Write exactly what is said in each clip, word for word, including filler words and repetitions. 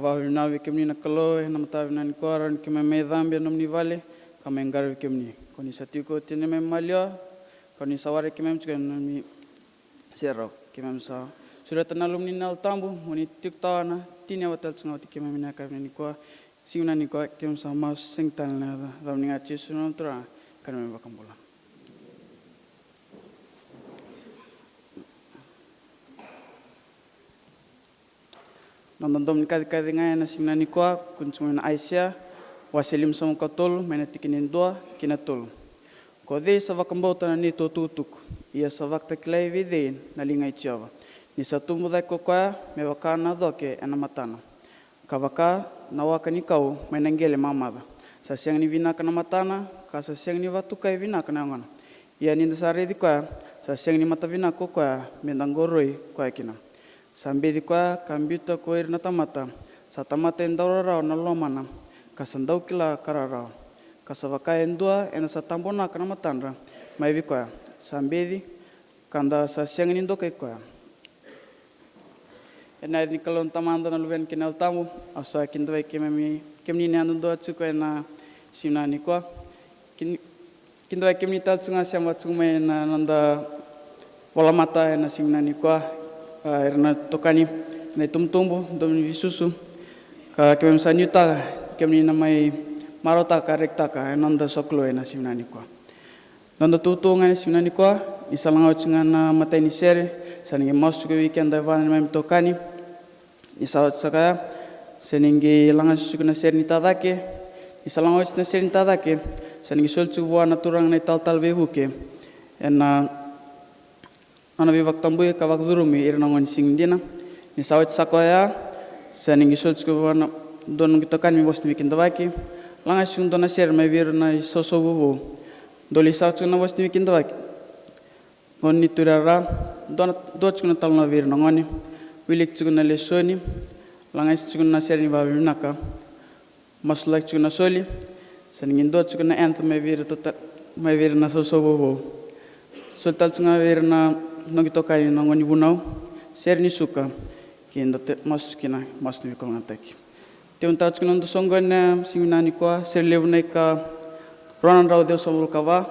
Vakavinavinaka vei kemuni na Kalou ena mataka vinaka nikua, rawa ni keimami mai cabe ena nomuni vale ka mai qaravi kemuni. Ko ni sa tiko oti ena neimami maliwa, ka ni sa waraki keimami tiko ena nomuni serau. Keimami sa sureta na Yalomuni na Yalo Tabu mo ni tiko tawana, tinia vata tale tiko ga vata kei keimami ena yakavi vinaka nikua. Siga vinaka nikua keimami sa masu sega tale na yaca, yacamuni ga Jisu na noda Turaga ka neimami iVakabula. Na noda domo ni kacikaci ga ena siga vinaka nikua, kune tiko mai na Aisea, wase limasagavulu ka tolu, mai na tikina e dua ki na tolu. Ko cei sa vakabauta na neitou tukutuku, ia sa vakatakilai vei cei na liga i Jiova? Ni sa tubu cake ko koya me vaka na coke ena matana, ka vaka na waka ni kau mai na qele mamaca. Sa sega ni vinaka na matana, ka sa sega ni vakatukai vinaka na yagona. Ia ni da sa raici koya, sa sega ni matavinaka ko koya me da qoroi koya kina. Sa beci koya ka biuta ko ira na tamata, sa tamata e dau rarawa na lomana, ka sa dau kila ka rarawa. Ka sa vaka e dua eda sa tabonaka na matadra mai vei koya, sa beci, ka da sa sega ni dokai koya. Ena yaca ni Kalou na Tamada, na Luvena kei na Yalo Tabu, au sa kidavaki keimami, kemuni na yadudua tiko ena siga vinaka nikua. Kin-, kidavaki kemuni tale tiko ga sema tiko mai na noda volamata ena siga vinaka nikua, a, ira na itokani, na itubutubu, domo ni veisusu, ka keimami sa nuitaka kemuni na mai marautaka, rekitaka ena noda sokalou ena siga vinaka nikua. Noda tukutuku ga ena siga vinaka nikua, ni sa laga oti ga na imatai ni sere, sa ni qai masu tiko vei keda e va na neimami itokani. Ni sa oti saka ya, sa ni qai laga tiko na sere ni tacake. Ni sa laga oti na sere ni tacake, sa ni qai soli tiko vua na turaga na italatala veivuke ena nona veivakatabui ka vakacurumi ira na gone siga dina. Ni sa oti saka oya, sa ni qai soli tiko vua na dua na noqu itokani me vosa ni veikidavaki. Laga tiko dua na sere mai vei ira na isausau vovou. Dou lai saka tiko na vosa ni veikidavaki. Gone ni Tui Rara, dua na, dua tiko na talanoa vei ira na gone. Wiliki tiko na lesoni. Laga tiko na sere ni vakavinaka. Masulaki tiko na soli. Sa ni qai dua tiko na anthem mai vei ira tota-, mai vei ira na sausauvou. Soli tale tiko ga vei ira na noqu itokani na gone ni Vunau. Sere ni suka. Keda te masu tiko kina, masu ni veikologataki. Tevutaka tiko na noda soqoni ena siga vinaka nikua, sere levu na ika rua na drau ciwasagavulu ka va.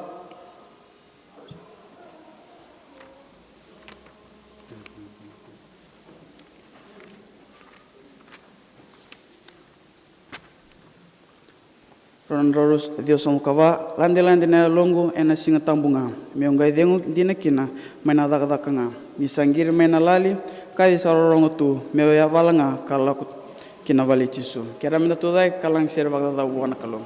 Rua na drau ciwasagavulu ka va. Ladelade na yaloqu ena Siga Tabu ga, meu qai cegu dina kina mai na cakacaka ga. Ni sa qiri mai na lali, kaci sa rorogo tu, meu yavala ga ka lako ki na vale i Jisu. Kerea meda tucake ka laga sere vakacaca vua na Kalou.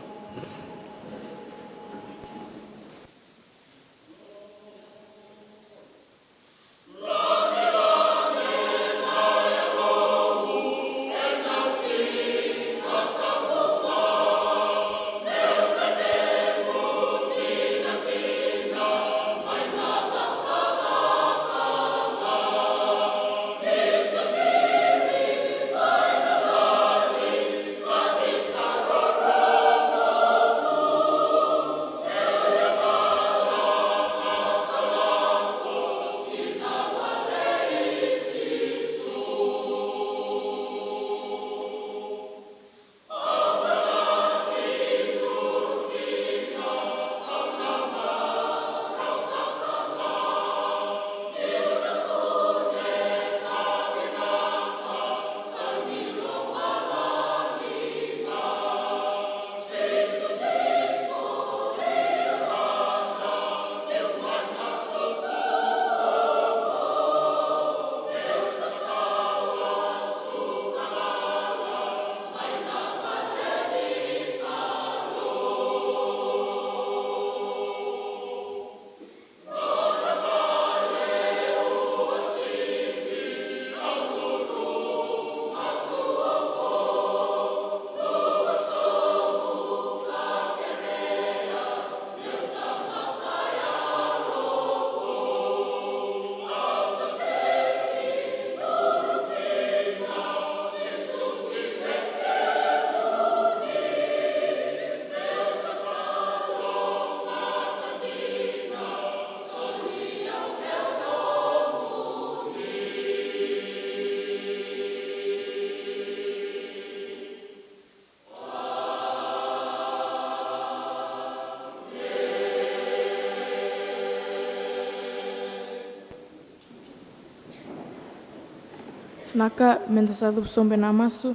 Na ka me da sa cuva sobu ena masu.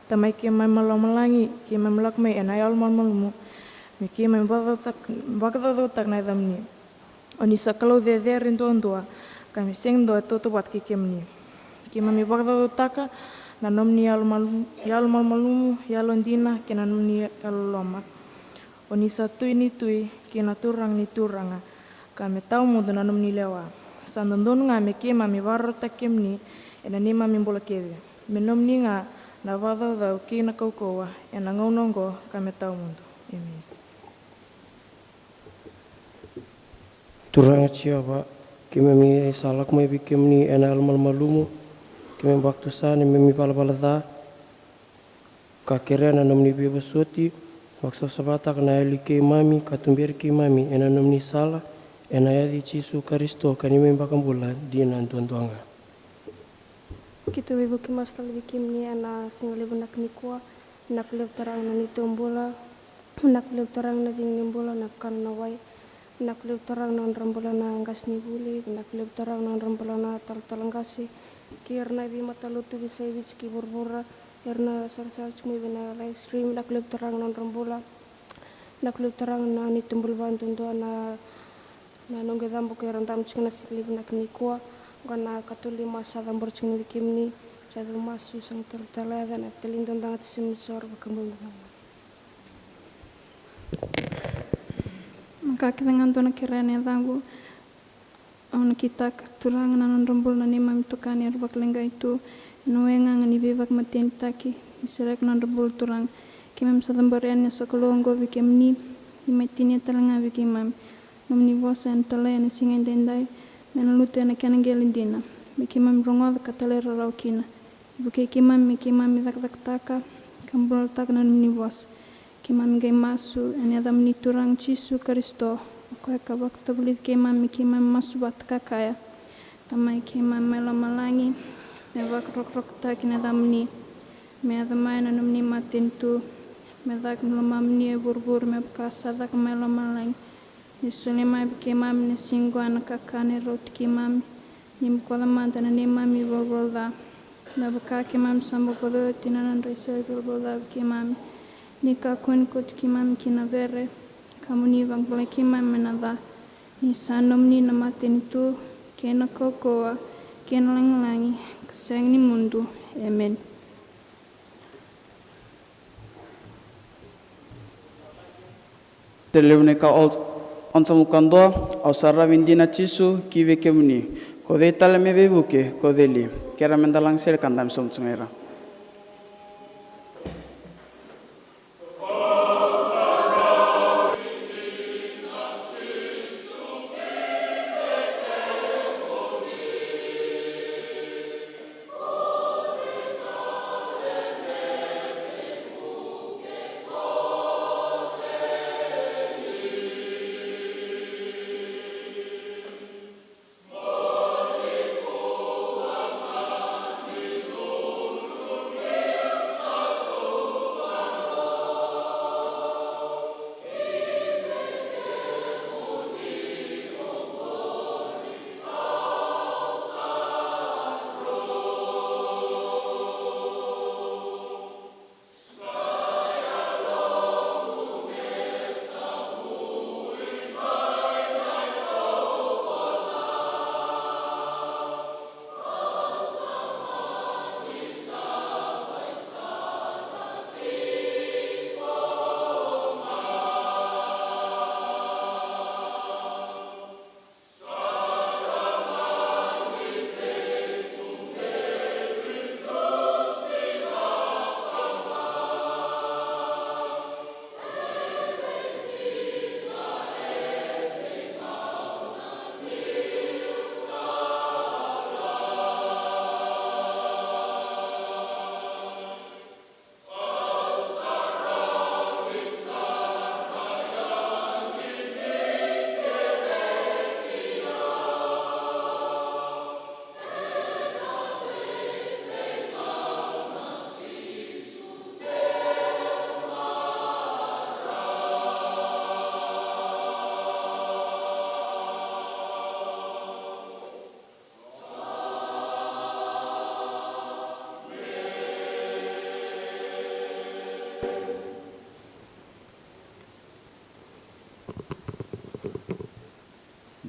Tamai keimami mai lomalagi, keimami lako mai ena yalo malumalumu, me keimami vakacaucautaka, vakacaucautaka na yacamuni. O ni sa Kalou cecere duadua, ka me sega ni dua e tautauvata kei kemuni. Keimami vakacaucautaka na nomuni yalo malu-, yalo malumalumu, yalo dina, kei na nomuni yalo loloma. O ni sa Tui ni tui, kei na Turaga ni turaga, ka me tawamudu na nomuni lewa. Sa dodonu ga me keimami vakarautaki kemuni ena neimami bula kece. Me nomuni ga na vakacaucau kei na kaukauwa ena gauna oqo ka me tawamudu. Emeni. Turaga Jiova, keimami sa lako mai vei kemuni ena yalo malumalumu, keimami vakatusa na neimami valavala ca, ka kerea na nomuni veivosoti, vakasavasavataka na yalo i keimami, ka tuberi keimami ena nomuni sala, ena yaca i Jisu Karisito ka neimami iVakabula dina duadua ga. Keitou veivuke masu tale vei kemuni ena siga levu vinaka nikua. Vinaka levu Turaga na neitou bula. Vinaka levu Turaga na cegu ni bula, na kakana, na wai. Vinaka levu Turaga na nodra bula na qasenivuli. Vinaka levu Turaga na nodra bula na talatala qase, kei ira na veimatalotu veiyasai Viti kei vuravura, ira na sarasara tiko mai vei na live stream. Vinaka levu Turaga na nodra bula. Vinaka levu Turaga na neitou bula vakaduadua na Na noqu icabo ko era damu tiko na siga levu vinaka nikua. Oqo na katolu ni masu sa cabora tiko vei kemuni. Sa yaco masu sa qai talatala yaca na tali dodonu ga, tisi ni soro vakabauta ga. Na ka kece ga dou na kerea ena yacaqu, au na kitaka. Turaga na nodra bula na neimami itokani era vakaleqai tu ena waigaga ni veivakamatenitaki, ni sereka na nodra bula Turaga. Keimami sa cabora yani na sokalou oqo vei kemuni, ni mai tinia tale ga vei keimami nomuni vosa ena talai ena siga edaidai, me na lutu ena kena qele dina, me keimami rogoca ka talairawarawa kina. Vukei keimami me keimami cakacakataka ka bulataka na nomuni vosa. Keimami qai masu ena yacamuni Turaga Jisu Karisito, o koya ka vakatavulici keimami me keimami masu vata ka kaya: Tamai keimami mai lomalagi, me vakarokorokotaki na yacamuni, me yaco mai na nomuni matanitu, me caka na lomamuni e vuravura me vaka sa caka mai lomalagi. Ni solia mai vei keimami ena siga oqo na kakana e rauti keimami. Ni bokoca mada na neimami ivalavala ca, me vaka keimami sa bokoca oti na nodra isau ivalavala ca vei keimami. Ni kakua ni kauti keimami ki na vere, ka mo ni vakabulai keimami mai na ca. Ni sa nomuni na matanitu, kei na kaukauwa, kei na lagilagi, ka sega ni mudu. Emeni. Talevu na ika o-, onasamakadua, au sa ravi dina Jisu ki vei kemuni. Ko cei tale me veivuke, ko cei li? Kerea me da laga sere ka da mai sobu tiko ga i ra.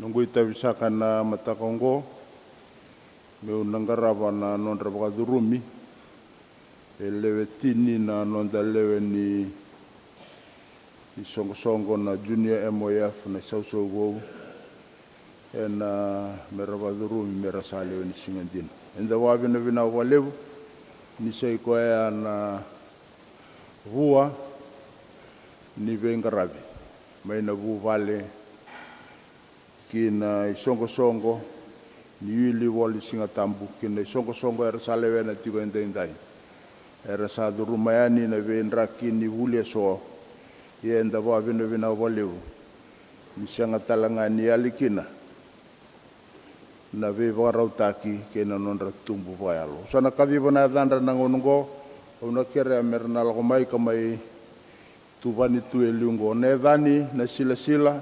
Noqu itavi saka na mataka oqo meu na qarava na nodra vakacurumi e lewe tini na noda lewe ni isoqosoqo na Junior M Y F na isausau vou, ena mera vakacurumi mera sa lewe ni siga dina. Eda vakavinavinaka vakalevu ni sa i koya na vua ni veiqaravi mai na vuvale ki na isoqosoqo ni wili voli Siga Tabu ki na isoqosoqo era sa lewena tiko edaidai. Era sa curuma yani na veidraki ni vuli eso, ia eda vakavinavinaka vakalevu ni sega tale ga ni yali kina na veivakarautaki kei na nodra tubu vakayalo. Au sa na kaciva na yacadra na gauna oqo, au na kerea mera na lako mai ka mai tuvani tu e liu oqo. Na yacani na silasila,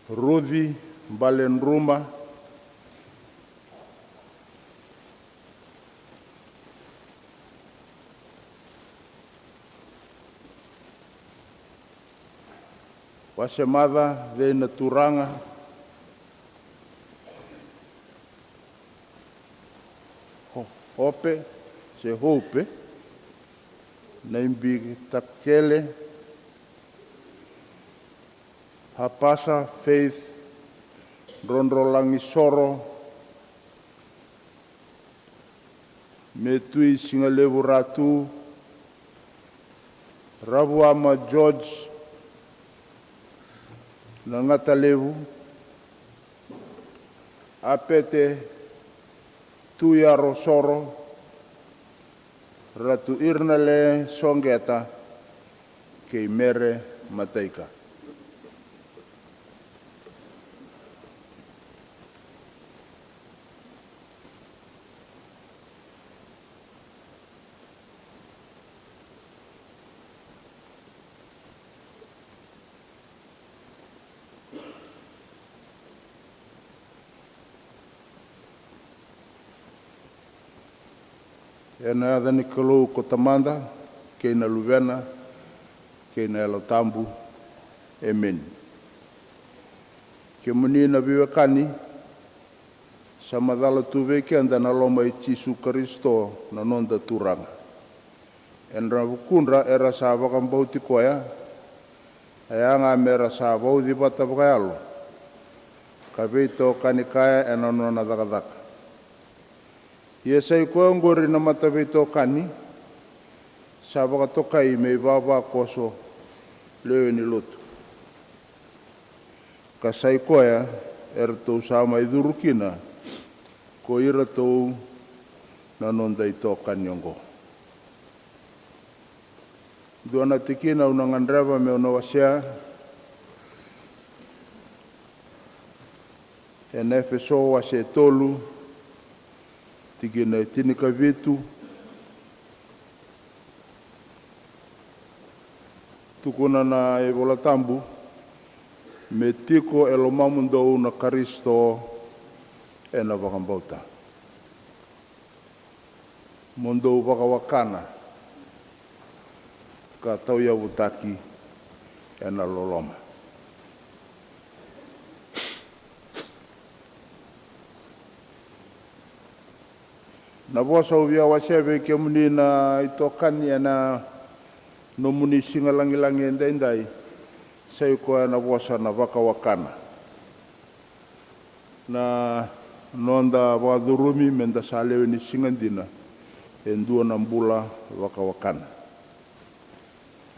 Ruci Baledruma, Wasemaca Cei na Turaga, Ho-, Hope se Hope Naibitakele, Hapasa Faith Drodrolagisoro, Metui Sigalevu Ratu, Ravuama George Nagatalevu, Apete Tuiyarosoro, Ratu Irinale Soqeta kei Mere Mataika. Ena yaca ni Kalou ko Tamada, kei na Luvena, kei na Yalo Tabu. Emeni. Kemuni na veiwekani, sa macala tu vei keda na loma i Jisu Karisito na noda Turaga. Ena vukudra era sa vakabauti koya, e yaga mera sa vauci vata vakayalo, ka veitokani kaya ena nona cakacaka. Ia sa i koya oqori na mataveitokani sa vakatokai me ivavakoso lewe ni lotu. Ka sa i koya eratou sa mai curu kina ko iratou na noda itokani oqo. Dua na tikina au na gadreva meu na wasea ena Efeso wase tolu, tikina e tinikavitu. Tukuna na iVola Tabu, me tiko e lomamudou na Karisito ena vakabauta, mo dou vakawakana ka tauyavutaki ena loloma. Na vosa au via wasea vei kemuni na itokani ena nomuni siga lagilagi edaidai, sa i koya na vosa na vakawakana. Na noda vakacurumi meda sa lewe ni siga dina e dua na bula vakawakana.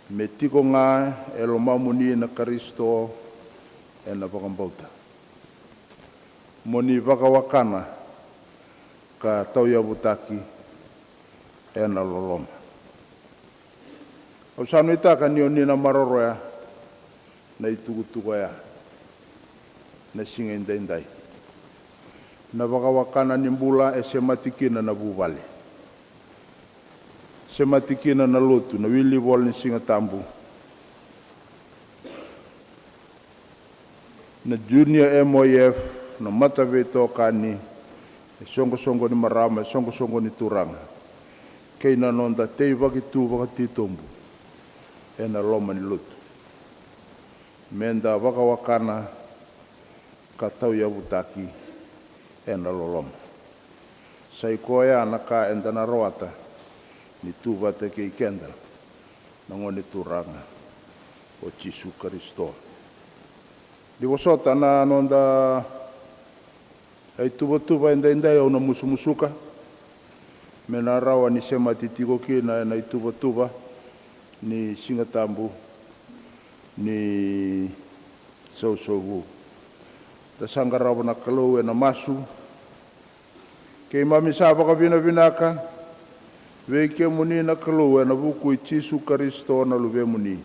Me tiko ga e lomamuni na Karisito ena vakabauta, mo ni vakawakana ka tauyavutaki ena loloma. Au sa nuitaka ni o ni na maroroya na itukutuku oya na siga edaidai. Na vakawakana ni bula e semati kina na vuvale, semati kina na lotu, na wili voli ni Siga Tabu, na Junior M Y F, na mataveitokani, e soqosoqo ni marama, e soqosoqo ni turaga, kei na noda teivaki tu vakatitobu ena loma ni lotu. Meda vakawakana ka tauyavutaki ena loloma. Sa i koya na ka eda na rawata ni tu vata kei keda na Gone Turaga o Jisu Karisito. Ni vosota na noda ituvatuva edaidai, au na musumusuka me na rawa ni semati tiko kina ena ituvatuva ni Siga Tabu ni Sausauvou. Da sa qarava na Kalou ena masu. Keimami sa vakavinavinaka vei kemuni na Kalou ena vuku i Jisu Karisito na Luvemuni,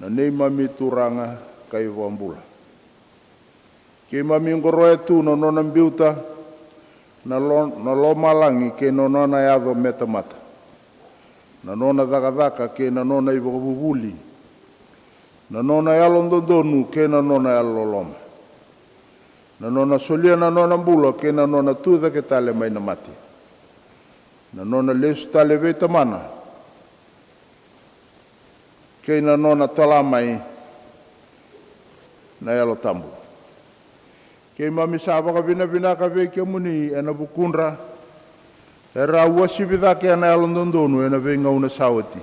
na neimami Turaga ka iVakabula. Keimami qoroya tu na nona biuta na lo-, na lomalagi kei na nona yaco me tamata, na nona cakacaka kei na nona ivakavuvuli, na nona yalododonu kei na nona yalololoma, na nona solia na nona bula kei na nona tucake tale mai na mate, na nona lesu tale vei Tamana, kei na nona tola mai na Yalo Tabu. Keimami sa vakavinavinaka vei kemuni ena vukudra era a uasivi cake ena yalododonu ena veigauna sa oti,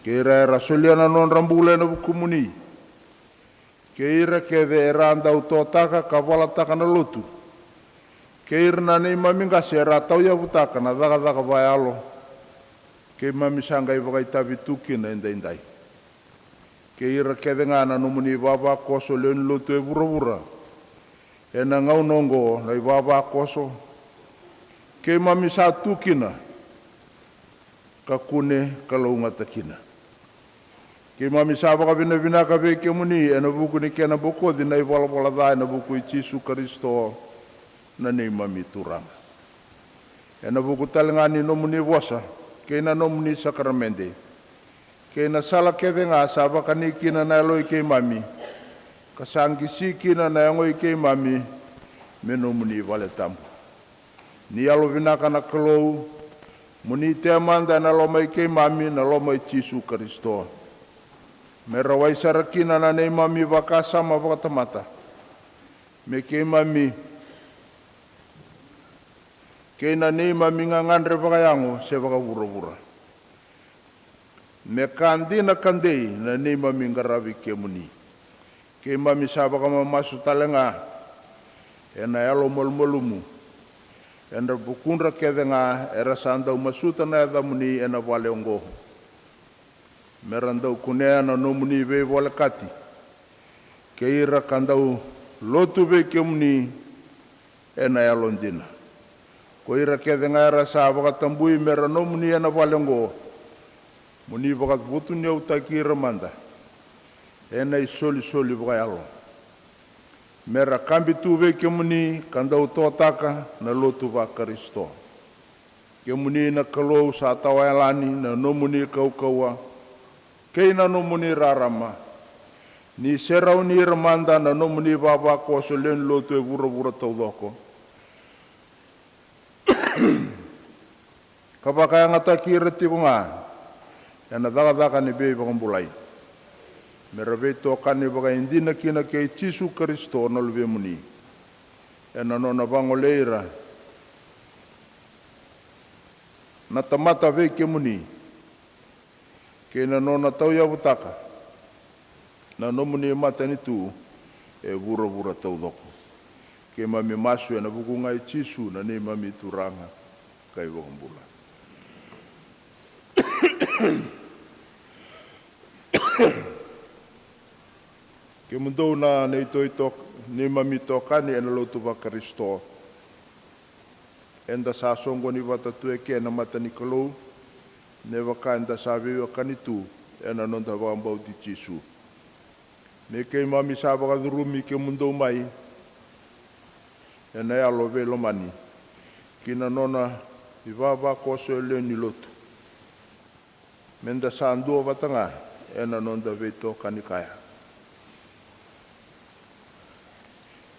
kei ira era solia na nodra bula ena vukumuni, kei ira kece era a dau totaka ka valataka na lotu, kei ira na neimami qase era a tauyavutaka na cakacaka vakayalo. Keimami sa qai vakaitavi tu kina edaidai, kei ira kece ga na nomuni ivavakoso lewe ni lotu e vuravura ena gauna oqo, na ivavakoso keimami sa tu kina ka kune kalougata kina. Keimami sa vakavinavinaka vei kemuni ena vuku ni kena bokoci na ivalavala ca ena vuku i Jisu Karisito na neimami Turaga, ena vuku tale ga ni nomuni vosa kei na nomuni sakaramede, kei na sala kece ga sa vakani kina na yalo i keimami, ka sa qisi kina na yago i keimami me nomuni vale tabu. Ni yalovinaka na Kalou, mo ni tea mada ena loma i keimami na loma i Jisu Karisito, me rawai sara kina na neimami vakasama vakatamata, me keimami kei na neimami gagadre vakayago se vakavuravura, me ka dina ka dei na neimami qaravi kemuni. Keimami sa vakamamasu tale ga ena yalomalumalumu ena vukudra kece ga era sa dau masuta na yacamuni ena vale oqo, me ra dau kunea na nomuni veivolekati kei ira ka dau lotu vei kemuni ena yalodina. Ko ira kece ga era sa vakatabui me ra nomuni ena vale oqo, mo ni vakavutuniyautaki ira mada ena isolisoli vakayalo, me ra kabi tu vei kemuni ka dau totaka na lotu vaKarisito. Kemuni na Kalou sa tawayalani na nomuni kaukauwa kei na nomuni rarama, ni serauni ira mada na nomuni vavakoso lewe ni lotu e vuravura taucoko, ka vakayagataki ira tiko ga ena cakacaka ni veivakabulai, me ra veitokani vakaidina kina kei Jisu Karisito na Luvemuni, ena nona vagolei ira na tamata vei kemuni, kei na nona tauyavutaka na nomuni matanitu e vuravura taucoko. Keimami masu ena vuku ga i Jisu na neimami Turaga ka iVakabula. Kemudou na neitou ito-, neimami itokani ena lotu vaKarisito, eda sa soqoni vata tu eke ena mata ni Kalou, me vaka eda sa veiwekani tu ena noda vakabauti Jisu. Me keimami sa vakacurumi kemudou mai ena yalo veilomani ki na nona ivavakoso e lewe ni lotu, me da sa dua vata ga ena noda veitokani kaya.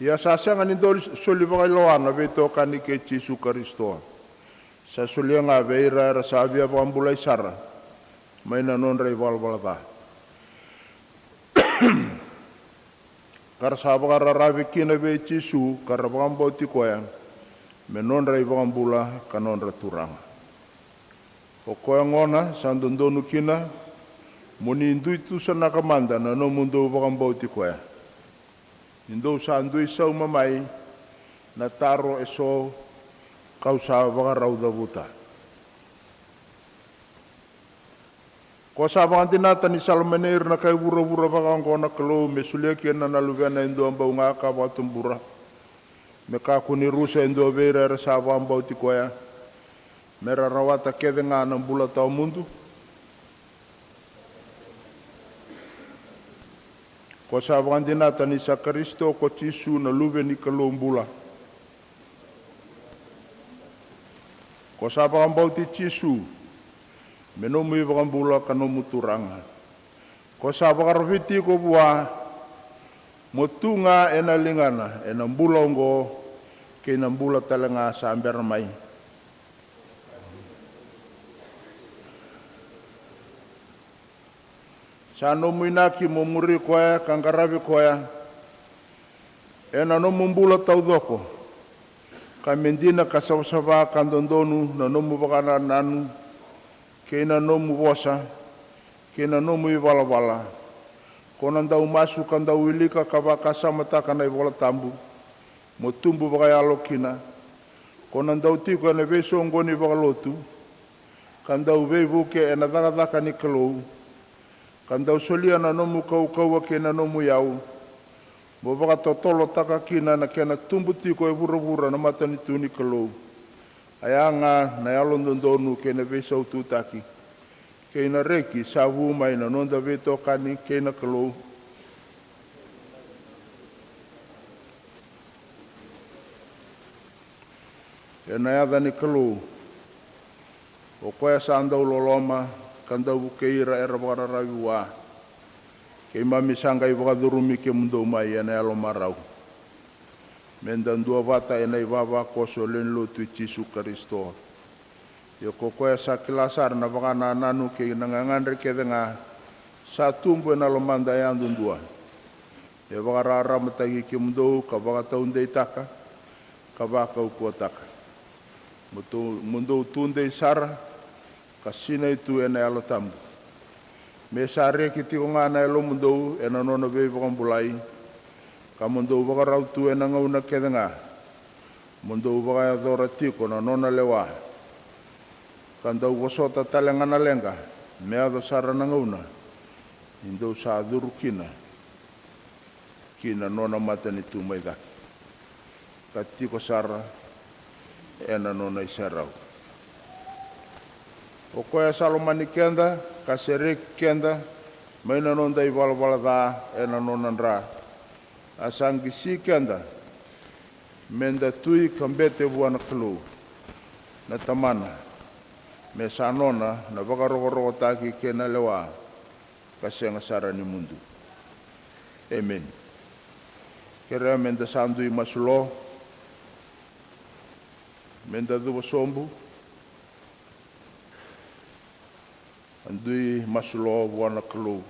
Ia sa sega ni dau soli vakailoa na veitokani kei Jisu Karisito. Sa solia ga vei ira era sa via vakabulai sara mai na nodra ivalavala ca. ka ra sa vakararavi kina vei Jisu ka ra vakabauti koya me nodra iVakabula ka nodra Turaga. O koya gona sa dodonu kina mo ni dui tusanaka mada na nomudou vakabauti koya. Ni dou sa dui sauma mai na taro eso ka'u sa vakarau cavuta. Ko sa vakadinata ni sa lomani ira na kai vuravura vakaoqo na Kalou me solia kina na Luvena e dua bau ga ka vakatubura, me kakua ni rusa e dua vei ira era sa vakabauti koya, me ra rawata kece ga na bula tawa mudu. Ko sa vakadinata ni sa Karisito ko Jisu na Luve ni Kalou bula. Ko sa vakabauti Jisu me nomu iVakabula ka nomu Turaga. Ko sa vakararavi tiko vua mo tu ga ena ligana ena bula oqo kei na bula tale ga sa bera mai. Sa nomu inaki mo muri koya ka qaravi koya ena nomu bula taucoko, ka me dina ka savasava ka dodonu na nomu vakanananu kei na nomu vosa kei na nomu ivalavala. Ko na dau masu ka dau wilika ka vakasamataka na iVola Tabu mo tubu vakayalo kina. Ko na dau tiko ena veisoqoni vakalotu ka dau veivuke ena cakacaka ni Kalou, ka dau solia na nomu kaukauwa kei na nomu iyau, mo vakatotolotaka kina na kena tubu tiko e vuravura na matanitu ni Kalou. A ya ga na yalododonu kei na veisaututaki kei na reki sa vu mai na noda veitokani kei na Kalou. Ena yaca ni Kalou, o koya sa dau loloma ka dau vukei ira era vakararavi vua, keimami sa qai vakacurumi kemudou mai ena yalomarau, me da duavata ena ivavakoso lewenilotu i Jisu Karisito. Ia ko koya sa kila sara na vakanananu kei na gagadre kece ga sa tubu ena lomada yadudua, me vakararamataki kemudou ka vakataudeitaka ka vakaukauwataka, mo dou, mo dou tudei sara ka sinai tu ena Yalo Tabu. Me sa reki tiko ga na yalomudou ena nona veivakabulai, ka mo dou vakarau tu ena gauna kece ga mo dou vakayacora tiko na nona lewa, ka dau vosota tale ga na leqa me yaco sara na gauna ni dou sa curu kina ki na nona matanitu mai cake, ka tiko sara ena nona iserau. O koya sa lomani keda ka sereki keda mai na noda ivalavala ca ena nona dra, a sa qisi keda me da tui ka bete vua na Kalou na Tamana, me sa nona na vakarokorokotaki kei na lewa ka sega sara ni mudu. Emeni. Kerea me da sa dui masu lo, me da cuva sobu, a dui masu lo vua na Kalou.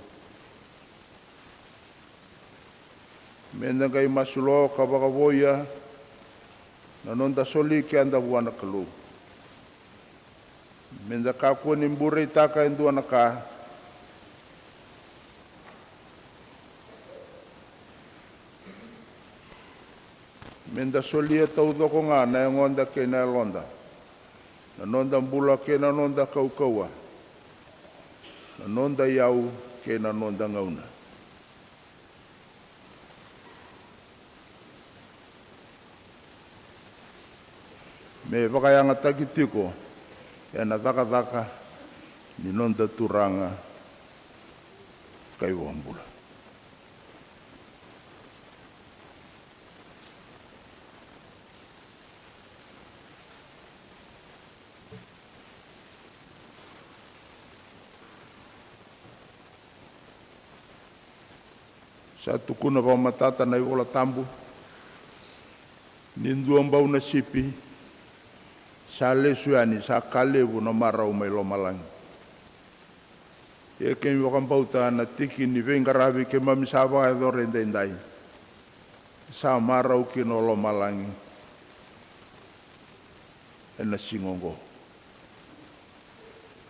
Me da qai masu lo ka vakavoia na noda soli keda vua na Kalou. Me da kakua ni bureitaka e dua na ka. Me da solia taucoko ga na yagoda kei na yaloda, na noda bula kei na noda kaukauwa, na noda iyau kei na noda gauna, me vakayagataki tiko ena cakacaka ni noda Turaga ka iVakabula. Sa tukuna vakamatata na iVola Tabu ni dua bau na sipi sa lesu yani, sa ka levu na marau mai lomalagi. Ia keimami vakabauta na tiki ni veiqaravi keimami sa vakayacora edaidai, Sa marau kina o lomalagi ena siga oqo.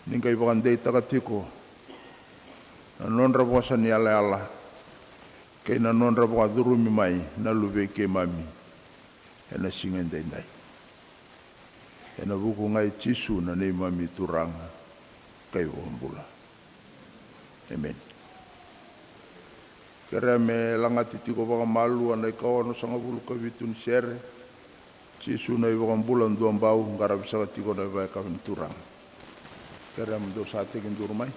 Ni qai vakadeitaka tiko na nodra vosa ni yalayala kei na nodra vakacurumi mai na luvei keimami ena siga edaidai. Ena vuku ga i Jisu na neimami Turaga ka iVakabula. Emeni. Kerea me lagati tiko vakamalua na ikaono sagavulu ka vitu ni sere. Jisu na iVakabula duabau, qaravi saka tiko na ivakayakavi ni Turaga. Kerea mo dou sa tekiduru mai.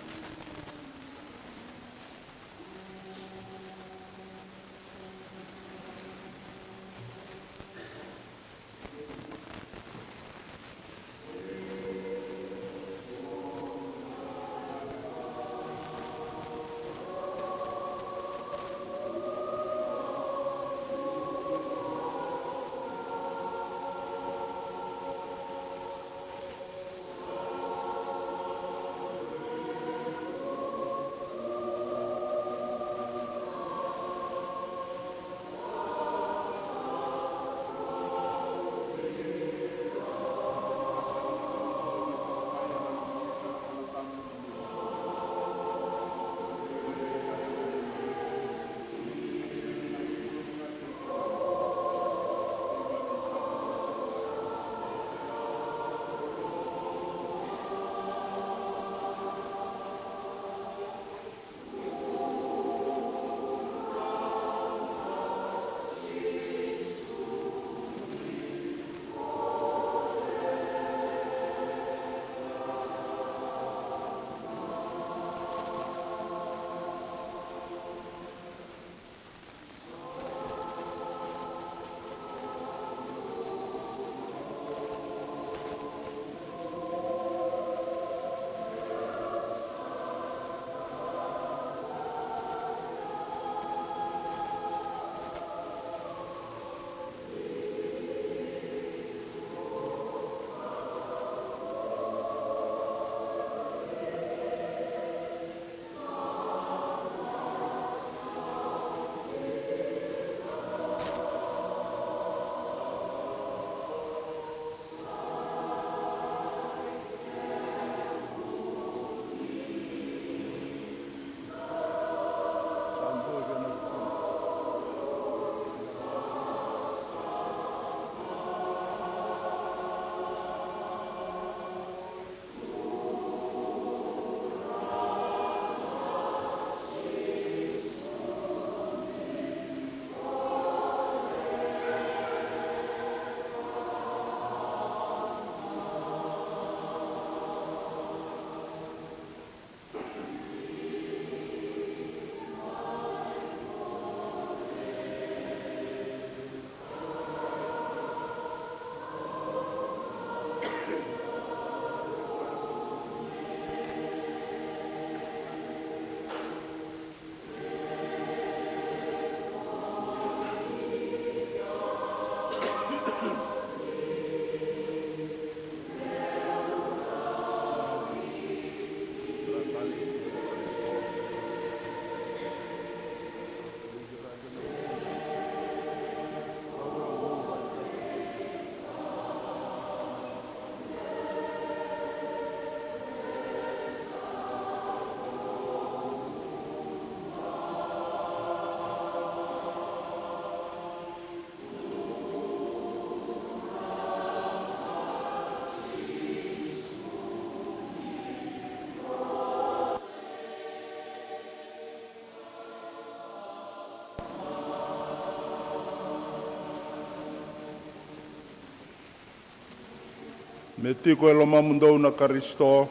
Me tiko e lomamudou na Karisito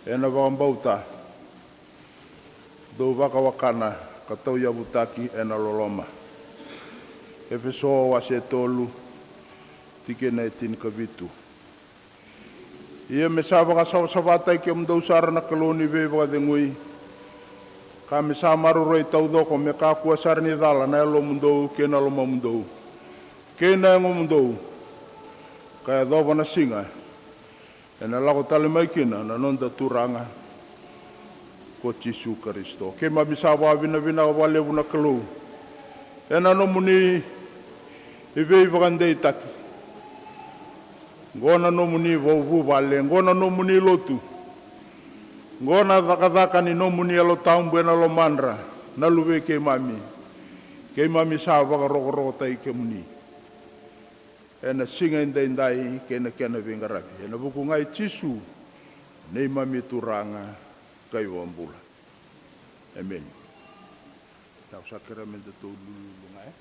ena vakabauta, dou vakawakana ka tauyavutaki ena loloma. Efeso wase tolu, tikina e tinikavitu. Ia me sa vakasavasavataki kemudou sara na Kalou ni veivakacegui, ka me sa maroroi taucoko me kakua sara ni cala na yalomudou kei na lomamudou kei na yagomudou, ka yacova na siga ena lako tale mai kina na noda Turaga ko Jisu Karisito. Keimami sa vakavinavinaka vakalevu na Kalou Ena nomuni veivakadeitaki, qo na nomuni vuvale, qo na nomuni lotu, qo na cakacaka ni nomuni Yalo Tabu ena lomadra na luvei keimami. Keimami sa vakarokorokotaki kemuni ena siga edaidai kei na kena veiqaravi, ena vuku ga i Jisu, neimami Turaga ka iVakabula. Emeni. Au sa kerea me datou lululu ga, e?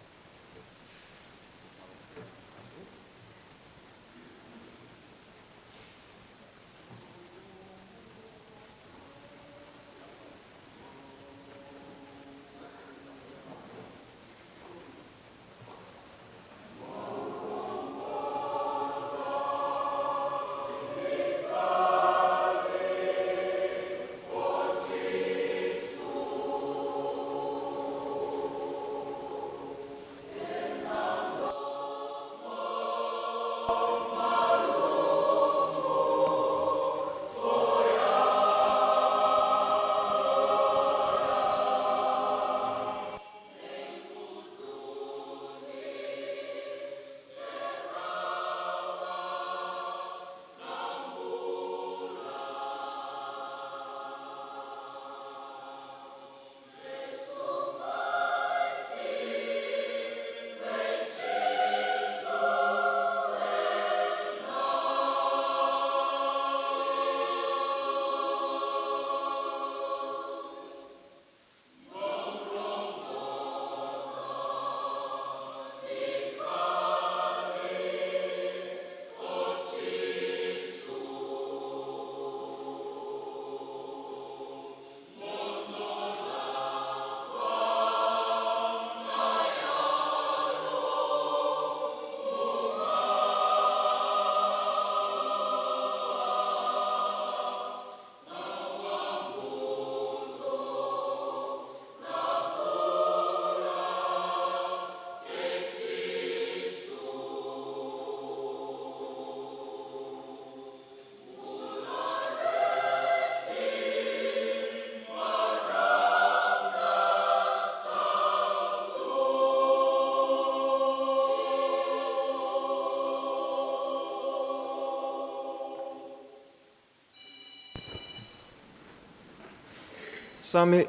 Same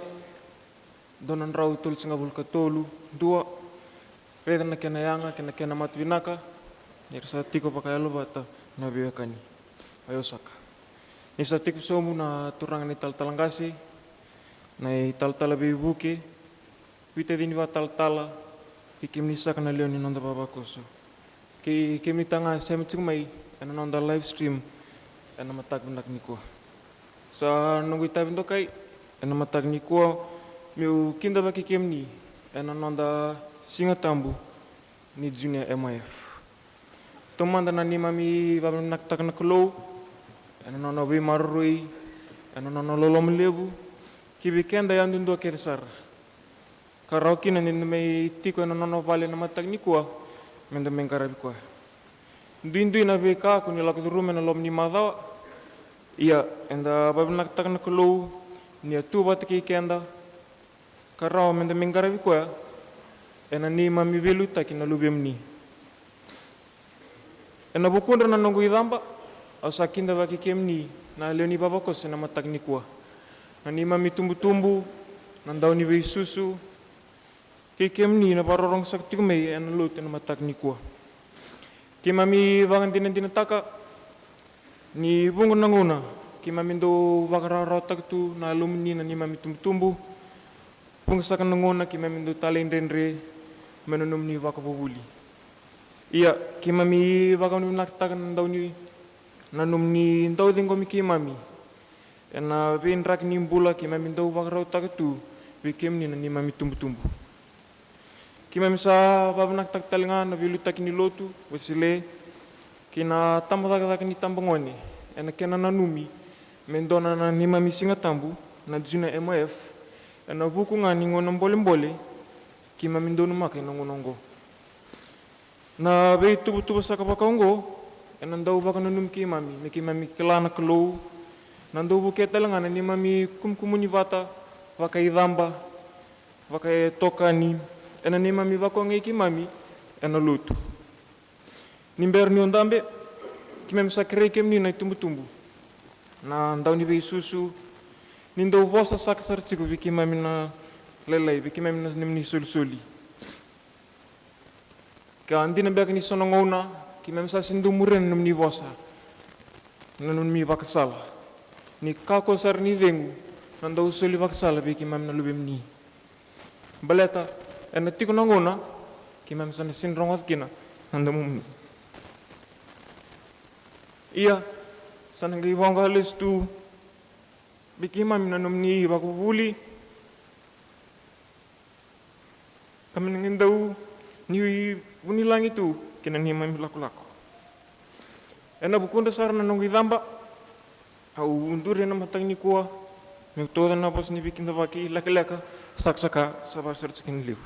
dua na drau tolusagavulu ka tolu, dua. Raica na kena yaga kei na kena matavinaka, ni ra sa tiko vakayalo vata na veiwekani. Vaiosaka. Ni sa tiko sobu na turaga na italatala qase, na italatala veivuke, veitacini vatalatala, kei kemuni saka na lewe ni noda vavakoso, kei kemuni talega sema tiko mai ena noda live stream ena mataka vinaka nikua. Sa noqu itavi dokai ena mataka nikua meu kidavaki kemuni ena noda Siga Tabu ni Junior M I F. Taumada na neimami vakavinavinakataka na Kalou ena nona veimaroroi, ena nona loloma levu ki vei keda yadudua kece sara. Ka rawa kina ni da mai tiko ena nona vale na mataka nikua me da mai qaravi koya. Duidui na veika ko ni lako curuma ena loma ni macawa. Ia, eda vakavinavinakataka na Kalou ni a tu vata kei keda, ka rawa me da mai qaravi koya ena neimami veiliutaki na Luvemuni. Ena vukudra na noqu icaba, au sa kidavaki kemuni na lewe ni vavakoso ena mataka nikua, na neimami tubutubu, na dauniveisusu, kei kemuni na vakarorogo saka tiko mai ena lotu ena mataka nikua. Keimami vakadinadinataka ni vuqa na gauna keimami dau vakarawarawataka tu na yalomuni na neimami tubutubu. Vuqa saka na gauna keimami dau talaidredre mai na nomuni vakavuvuli. Ia, keimami vakavinavinakataka na dauni, na nomuni dau ciqomi keimami ena veidraki ni bula keimami dau vakarautaka tu vei kemuni na neimami tubutubu. Keimami sa vakavinavinakataka talega na veiliutaki ni lotu Wesele kei na tabacakacaka ni tabagone ena kena nanumi me dua na neimami Siga Tabu na Junior M I F, ena vuku ga ni gauna bolebole keimami donumaka ena gauna oqo. Na veituvatuva saka vakaoqo ena dau vakananumi keimami me keimami kila na Kalou, na dau vukea talega na neimami kumukumuni vata vakaicaba, vakaitokani, ena neimami vakauqeti keimami ena lotu. Ni bera niu dabe, keimami sa kerei kemuni na itubutubu, na dauniveisusu, ni dau vosa saka sara tiko vei keimami na lailai, vei keimami na nomuni isolisoli. Ka dina beka ni so na gauna keimami sa sega ni dau muria na nomuni vosa, na nomuni vakasala, ni kakua sara ni cegu na dau soli vakasala vei keimami na luvemuni. Baleta ena tiko na gauna keimami sa na sega ni rogoca kina na domomuni. Ia, sa na qai voqa lesu tu vei keimami na nomuni ivakavuvuli, ka me na qai dau ni vunilagi tu kei na neimami lakolako. Ena vukudra sara na noqu icaba, au duri ena mataka nikua meu tauca na vosa ni veikidavaki lekaleka, sakasaka, sa vaka sara tiko kina levu.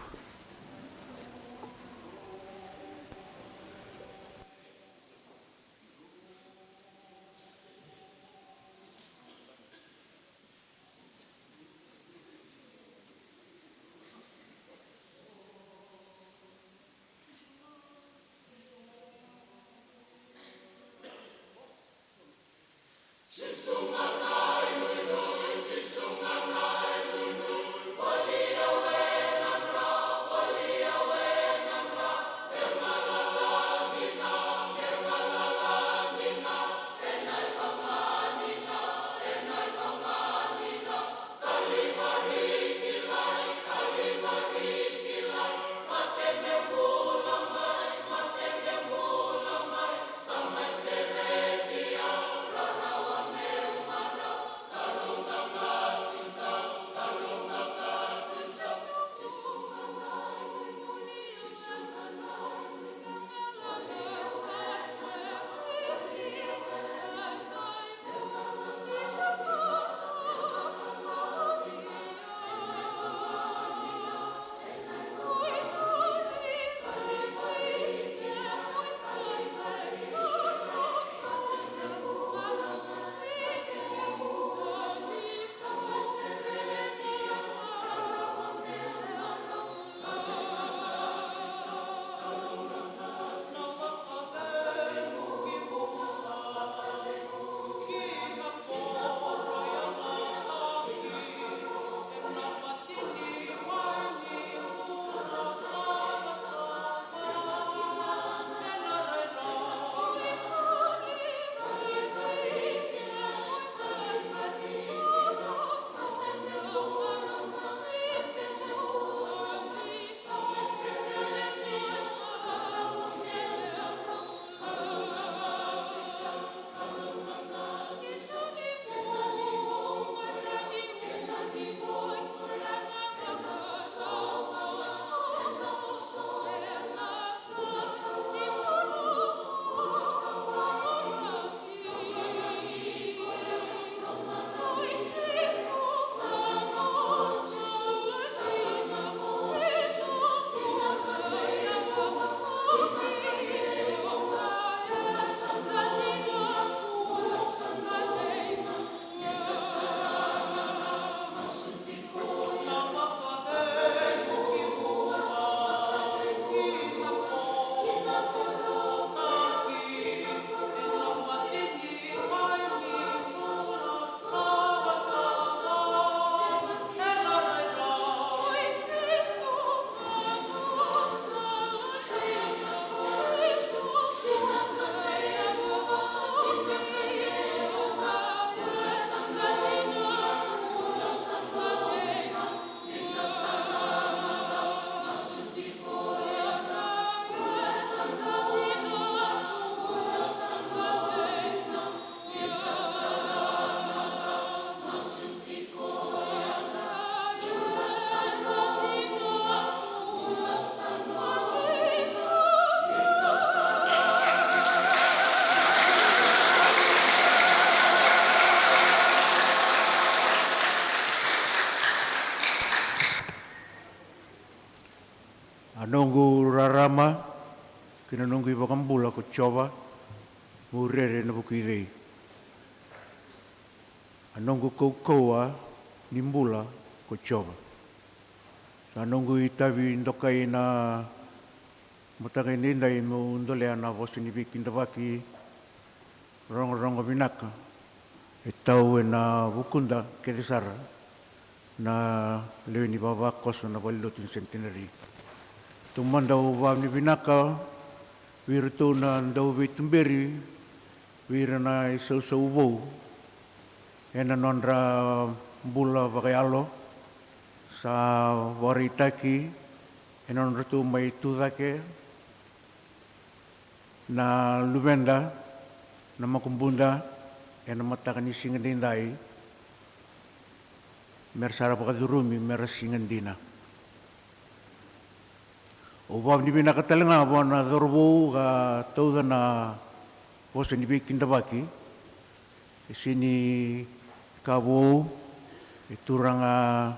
A noqu rarama kei na noqu iVakabula ko Jiova, meu rere ena vuku i cei? A noqu kaukauwa ni bula ko Jiova, Na noqu itavi dokai na mataka edaidai meu dolea na vosa ni veikidavaki, rogorogo vinaka e tau ena vukuda kece sara na lewe ni vavakoso na valenilotu ni Centenary. Taumada au vakavinavinaka vei iratou na dauveituberi vei ira na isausau vou ena nodra bula vakayalo. Sa vakaraitaki ena nodratou mai tu cake na luveda, na makubuda, ena mataka ni siga daidai, mera sa ra vakacurumi mera siga dina. Au vakavinavinaka tale ga vua na cauravou ka tauca na vosa ni veikidavaki. E sega ni ka vou, e turaga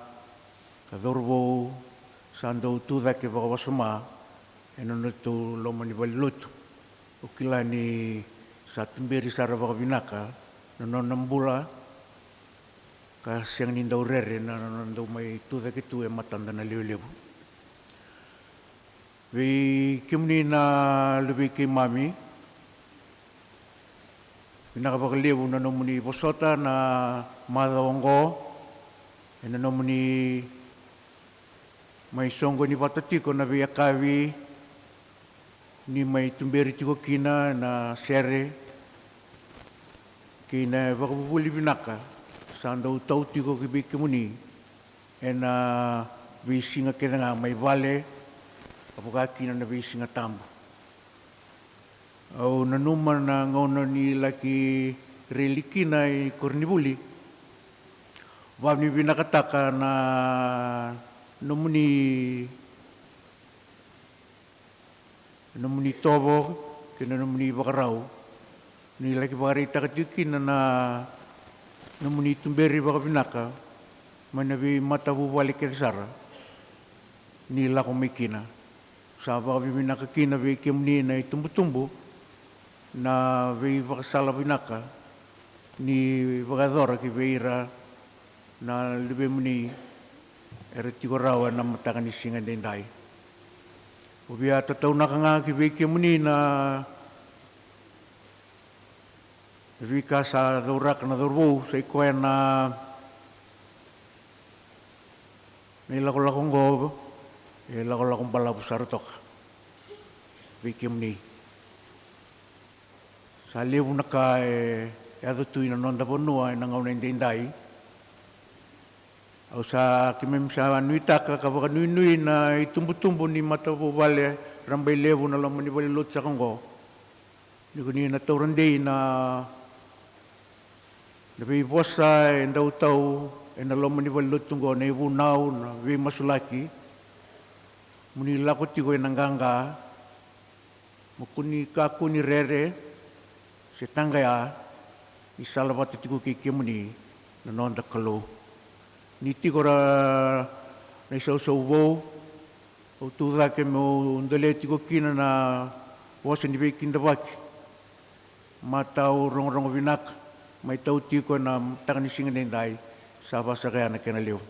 ka cauravou sa dau tu cake vakawasoma ena nodatou loma ni valenilotu. Au kila ni sa tuberi sara vakavinaka na nona bula, ka sega ni dau rere na nona dau mai tu cake tu e matada na lewe levu. Vei kemuni na luvei keimami, vinaka vakalevu na nomuni vosota na macawa oqo ena nomuni mai soqoni vata tiko na veiyakavi, ni mai tuberi tiko kina na sere kei na vakavuvuli vinaka sa dau tau tiko ki vei kemuni ena veisiga kece ga mai vale, ka vaka kina na veisiga tabu. Au nanuma na gauna ni laki reli kina i koronivuli, vakavinavinakataka na nomuni, nomuni tovo kei na nomuni vakarau ni laki vakaraitaka tiko kina na nomuni tuberi vakavinaka mai na veimatavuvale kece sara ni lako mai kina. Sa vakavinavinaka kina vei kemuni na itubutubu na veivakasala vinaka ni vakayacora ki vei ira na luvemuni era tiko rawa ena mataka ni siga daidai. Au via tataunaka ga ki vei kemuni na veika sa cauraka na cauravou, sa i koya na, na ilakolako oqo, e lakolako balavu sara toka vei kemuni. Sa levu na ka e yaco tu ina noda vanua ena gauna edaidai. Au sa, keimami sa nuitaka ka vakanuinui na itubutubu ni matavuvale rabailevu na loma ni valenilotu saka oqo, ni ko ni na taura dei na, na veivosa e dau tau ena loma ni valenilotu oqo, na ivunau, na veimasulaki. Mo ni lako tiko ena qaqa, mo ko ni kakua ni rere se taqaya, ni sala vata tiko kei kemuni na noda Kalou. Ni tiko ra na isausau vou, au tu cake meu dolea tiko kina na vosa ni veikidavaki, matau rogorogo vinaka mai tau tiko ena mataka ni siga daidai. Sa vakasakaya na kena levu.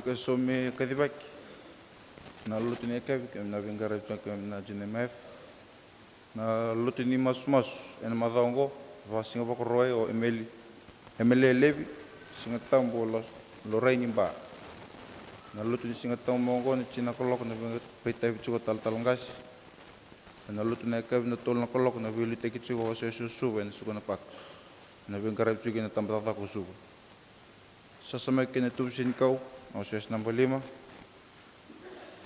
Ke so me kacivaki na lotu ni yakavi, keimami na veiqaravi tiko keimami na G N M F. Na lotu ni masumasu ena macawa oqo, vakasiga Vakarauwai o Emeli, Emeli Levi, Siga Tabu o Lo-, Lorai ni Ba. Na lotu ni Siga Tabu oqo na tini na kaloko na vei-, veitavi tiko talatala qase. Ena lotu na yakavi na tolu na kaloko na veiliutaki tiko o Wasiwasi o Suva ena Sukuna Park. Na veiqaravi tiko ena tabacakacaka o Suva. Sasamaki kei na tubu senikau, na Wasiwasi naba lima.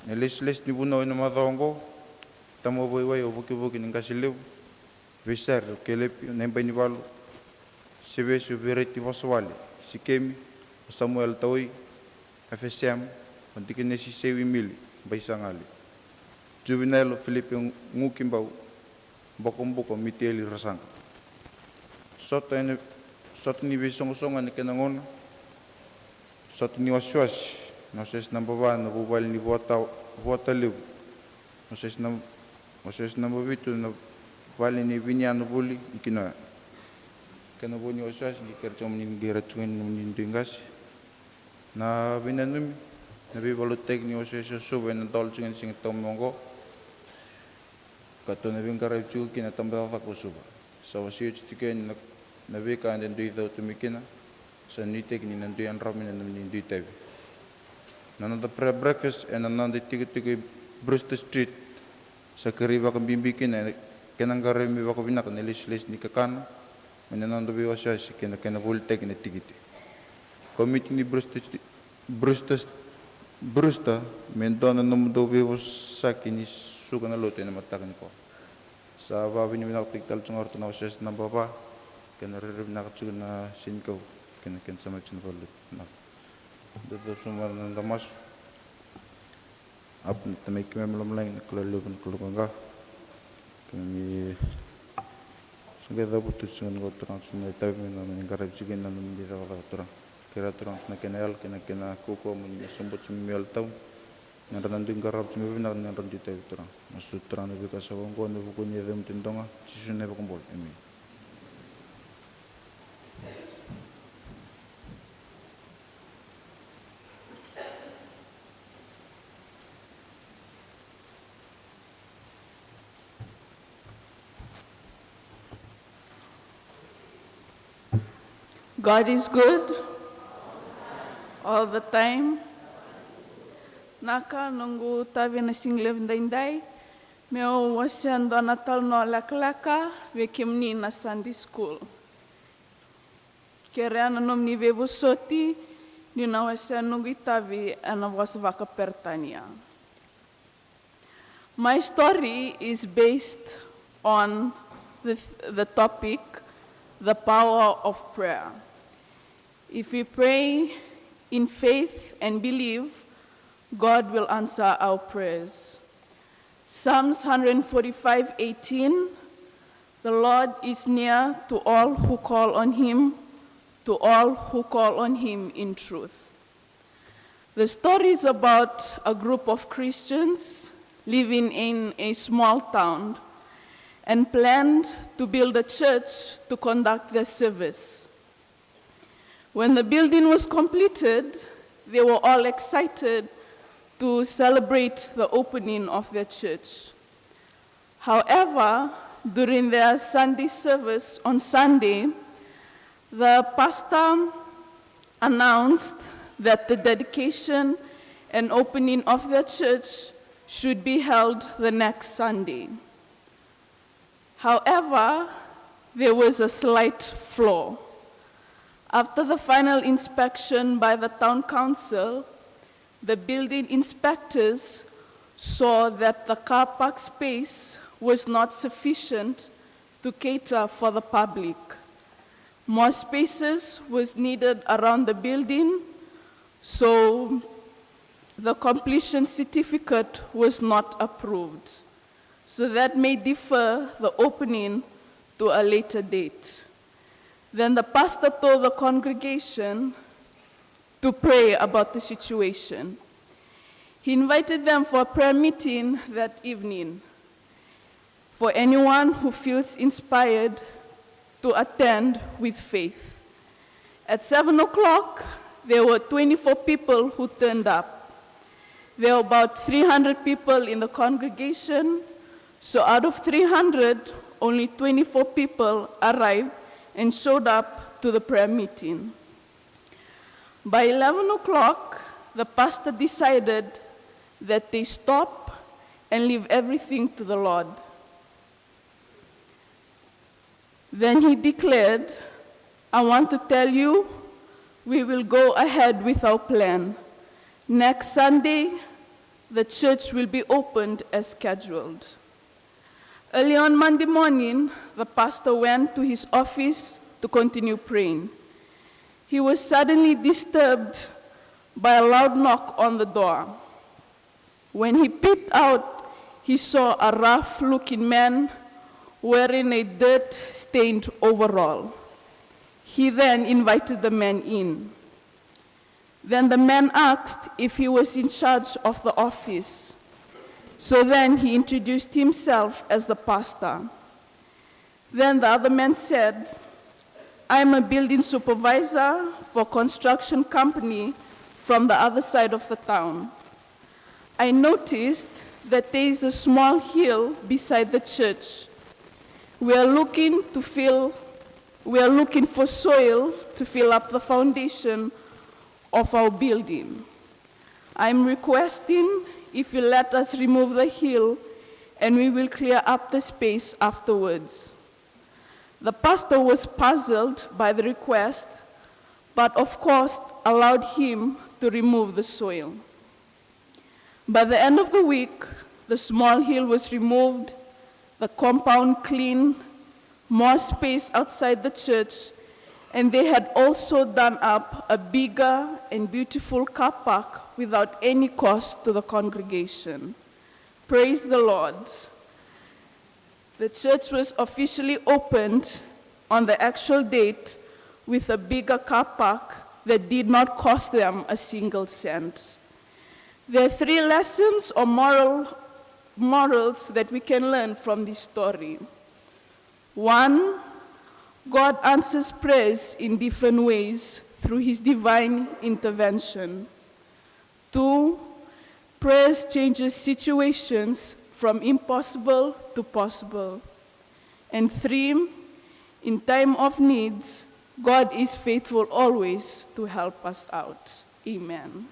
Na lesilesi ni vunau ena macawa oqo, tama vaiwai o Vukivuki ni Qase Levu, Veisere o Kelepi Naibainivalu, Sevesi o Vereti Vosavale, Sikemi o Samuel Taui, F S M o Dikinesi Sewi Mili Baisagali, Juvenile o Filipe Gukibau, Bokobuko Miteli Rasaqa. Sota ena, sota ni veisoqosoqo ena kena gauna. Sota ni wasiwasi, na Wasiwasi naba va na vuvale ni Vuata, Vuata Levu. Wasiwasi nab-, Wasiwasi naba vitu na vale ni Viniana Vuli ni Kinoya. Kena vo ni wasiwasi ni kere tiko moni qai ra tiko ni nomuni dui qase. Na veinanumi, na veivakalotutaki ni Wasiwasi o Suva ena dola tiko ni Siga Tabu oqo. Ka tou na veiqaravi tiko kina tabacakacaka o Suva. Sa wasei oti tiko yani na, na veika eda dui cauta mai kina. Sa nuitaki ni na dui yadrava mai na nomuni dui itavi. Na noda prayer breakfast ena noda itikotiko i Brewster Street. Sa kerei vakabibi kina ena kena qaravi me vakavinaka na lesilesi ni kakana mai na noda veiwasewase kei na kena volitaki na tikite. Komiti ni Brewster St-, Brewster, Brewster, me dua na nomudou veivosaki ni suka na lotu ena mataka nikua. Sa vakavinavinakataki tale tiko ga o ratou na Wasiwasi naba va kei na rairai vinaka tiko na senikau kei na kena samaki tiko na valenilotu. Dou cavuta sobu mai na noda masu. Aba na Tamai keimami lomalagi, na Kalou levu, na Kalou qaqa. Keimami sa qai cavuta tiko ga na Turaga, sa na itavi me na nomuni qaravi tiko kina na nomuni cakacaka Turaga. Kerea Turaga sa na kena yalo kei na kena kaukaua mo ni na sobu tiko mai Yalo Tabu. Ni ra na dui qaravi tiko mai vinaka ni ra dui itavi Turaga. Masu Turaga na veika sa oqo ena vuku ni yaca mutadroga Jisu na iVakabula. Emeni. God is good all the time. Naka noqu tavi na siga levu daidai meu wasea dua na talanoa lekaleka vei kemuni na Sunday school. Kerea na nomuni veivosoti ni na wasea noqu itavi ena vosa vakaPeritania. My story is based on the, the topic, the power of prayer. If we pray in faith and believe, God will answer our prayers. Psalms hundred forty-five eighteen, "The Lord is near to all who call on him, to all who call on him in truth." The story is about a group of Christians living in a small town and planned to build a church to conduct their service. When the building was completed, they were all excited to celebrate the opening of their church. However, during their Sunday service on Sunday, the pastor announced that the dedication and opening of their church should be held the next Sunday. However, there was a slight flaw. After the final inspection by the town council, the building inspectors saw that the car park space was not sufficient to cater for the public. More spaces was needed around the building, so the completion certificate was not approved. So that may defer the opening to a later date. Then the pastor told the congregation to pray about the situation. He invited them for a prayer meeting that evening. For anyone who feels inspired to attend with faith. At seven o'clock, There were twenty-four people who turned up. There were about three hundred people in the congregation, so out of three hundred, only twenty-four people arrived and showed up to the prayer meeting. By eleven o'clock, the pastor decided that they stop and leave everything to the Lord. Then he declared, "I want to tell you, we will go ahead with our plan. Next Sunday, the church will be opened as scheduled." Early on Monday morning, the pastor went to his office to continue praying. He was suddenly disturbed by a loud knock on the door. When he peeped out, he saw a rough-looking man wearing a dirt-stained overall. He then invited the man in. Then the man asked if he was in charge of the office. So then he introduced himself as the pastor. Then the other man said, "I am a building supervisor for construction company from the other side of the town. I noticed that there is a small hill beside the church. We are looking to fill, we are looking for soil to fill up the foundation of our building. I am requesting if you let us remove the hill and we will clear up the space afterwards." The pastor was puzzled by the request, but of course allowed him to remove the soil. By the end of the week, the small hill was removed, the compound cleaned, more space outside the church, and they had also done up a bigger and beautiful car park without any cost to the congregation. Praise the Lord. The church was officially opened on the actual date with a bigger car park that did not cost them a single cent. There are three lessons or moral, morals that we can learn from this story. One, God answers prayers in different ways through his divine intervention. Two, prayers changes situations from impossible to possible. And three, in time of needs, God is faithful always to help us out. Amen.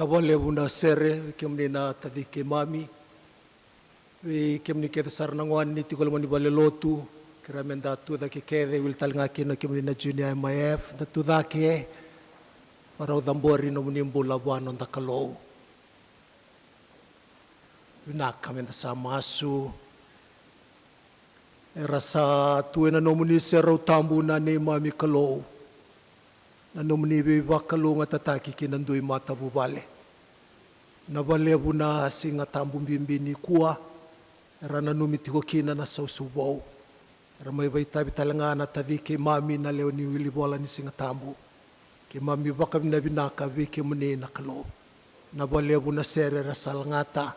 Vakalevu na sere vei kemuni na taci keimami, vei kemuni kece sara na gone ni tiko e loma ni valelotu. Kerea meda tu cake kece, wili tale ga kina kemuni na Junior M I F, da tu cake, varau cabori nomuni bula vua noda Kalou. Vinaka, meda sa masu. Era sa tu ena nomuni serau tabu na neimami Kalou, na nomuni veivakalougatataki ki na dui matavuvale. Na vakalevu na Siga Tabu bibi nikua, era nanumi tiko kina na sausau vou. Era mai vakaitavi tale ga na taci keimami na lewe ni wilivola ni Siga Tabu. Keimami vakavinavinaka vei kemuni na Kalou. Na vakalevu na sere era sa lagata,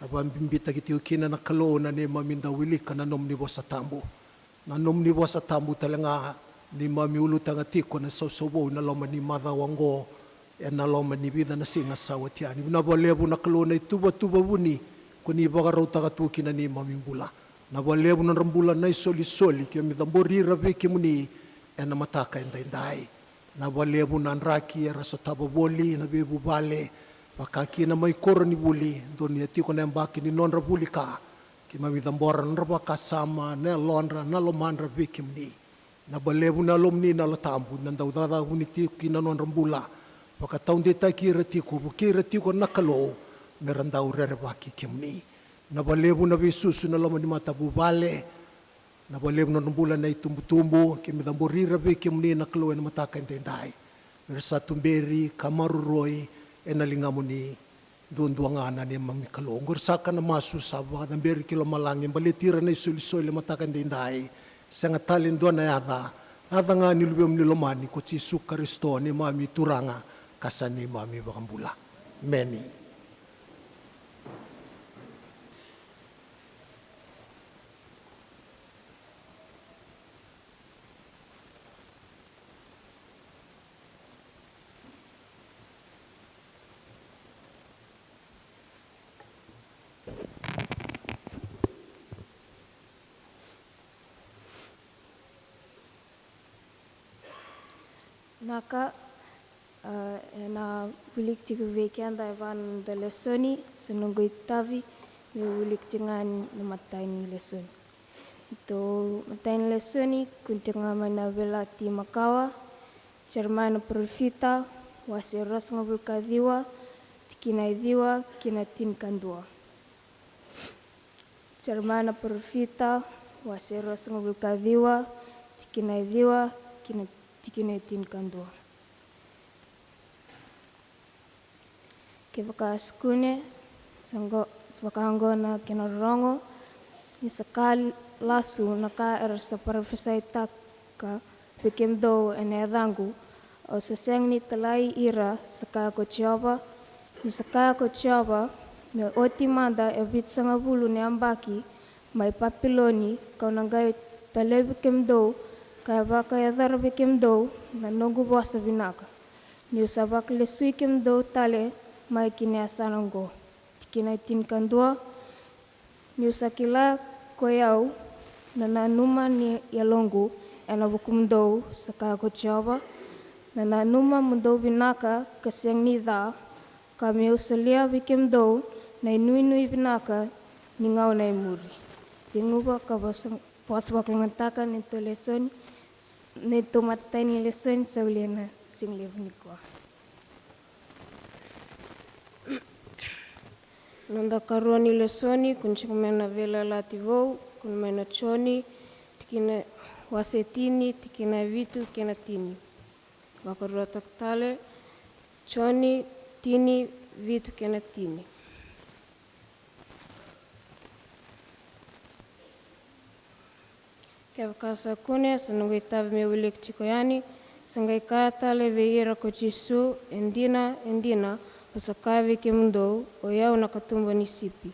ra vakabibitaki tiko kina na Kalou na neimami dau wilika na nomuni vosa tabu. Na nomuni vosa tabu tale ga neimami ulutaga tiko na sausau vou na loma ni macawa oqo, ena loma ni vica na siga sa oti yani. Na vakalevu na Kalou na ituvatuva vuni ko ni vakarautaka tu kina neimami bula. Na vakalevu na nodra bula na isolisoli keimami cabori ira vei kemuni ena mataka edaidai. Na vakalevu na draki era sotava voli na veivuvale, vaka kina mai koronivuli, donu e tiko na yabaki ni nodra vuli ka. Keimami cabora na nodra vakasama, na yalodra, na lomadra vei kemuni. Na vakalevu na Yalomuni na Yalo Tabu na dau cakacaka vuni tiko ki na nodra bula, vakataudeitaki ira tiko, vukei ira tiko na Kalou, me ra dau rerevaki kemuni. Na vakalevu na veisusu na loma ni matavuvale, na vakalevu na nodra bula na itubutubu, keimami cabori ira vei kemuni na Kalou ena mataka edaidai. Me ra sa tuberi ka maroroi ena ligamuni duadua ga na neimami Kalou. Oqori saka na masu sa vakacaberi ki lomalagi, baleti ira na isolisoli e mataka edaidai. Sega tale e dua na yaca, yaca ga ni Luvemuni lomani ko Jisu Karisito, neimami Turaga ka sa neimami iVakabula. Emeni. Vinaka, ah, ena wiliki tiko vei keda e va na noda lesoni, sa noqu itavi meu wiliki tiko ga na imatai ni lesoni. Tou imatai ni lesoni, kune tiko ga mai na Veiyalayalati Makawa, Jeremaia na Parofita, wase ruasagavulu ka ciwa, tikina e ciwa ki na tinikadua. Jeremaia na Parofita, wase ruasagavulu ka ciwa, tikina e ciwa ki na tikina e tinikadua. Kevaka sa kune, sa qo, sa vaka oqo na kena rorogo, ni sa ka lasu na ka era sa parofisaitaka vei kemudou ena yacaqu, au sa sega ni talai ira, sa kaya ko Jiova. Ni sa kaya ko Jiova, me oti mada e vitusagavulu na yabaki mai Papiloni, kau na qai talevi kemudou, ka vakayacora vei kemudou na noqu vosa vinaka. Niu sa vakalesui kemudou tale mai ki na yasana oqo. Tikina e tinikadua. Niu sa kila ko i au na nanuma ni yaloqu ena vukumudou, sa kaya ko Jiova, na nanuma mo dou vinaka ka sega ni ca, ka meu solia vei kemudou na inuinui vinaka ni gauna e muri. Ceguva ka vosa, vosa vakalougatataka na neitou lesoni, s-, neitou imatai ni lesoni sa wili ena sigalevu nikua. Noda ikarua ni lesoni, kune tiko mai na Veiyalayalati Vou, kune mai na Joni, tikina, wase tini, tikina e vitu kei na tini. Vakaruataka tale, Joni tini, vitu kei na tini. Kevaka sa kune, sa noqu itavi meu wilika tiko yani. Sa qai kaya tale vei ira ko Jisu, e dina, e dina, au sa kaya vei kemudou, o i au na katuba ni sipi.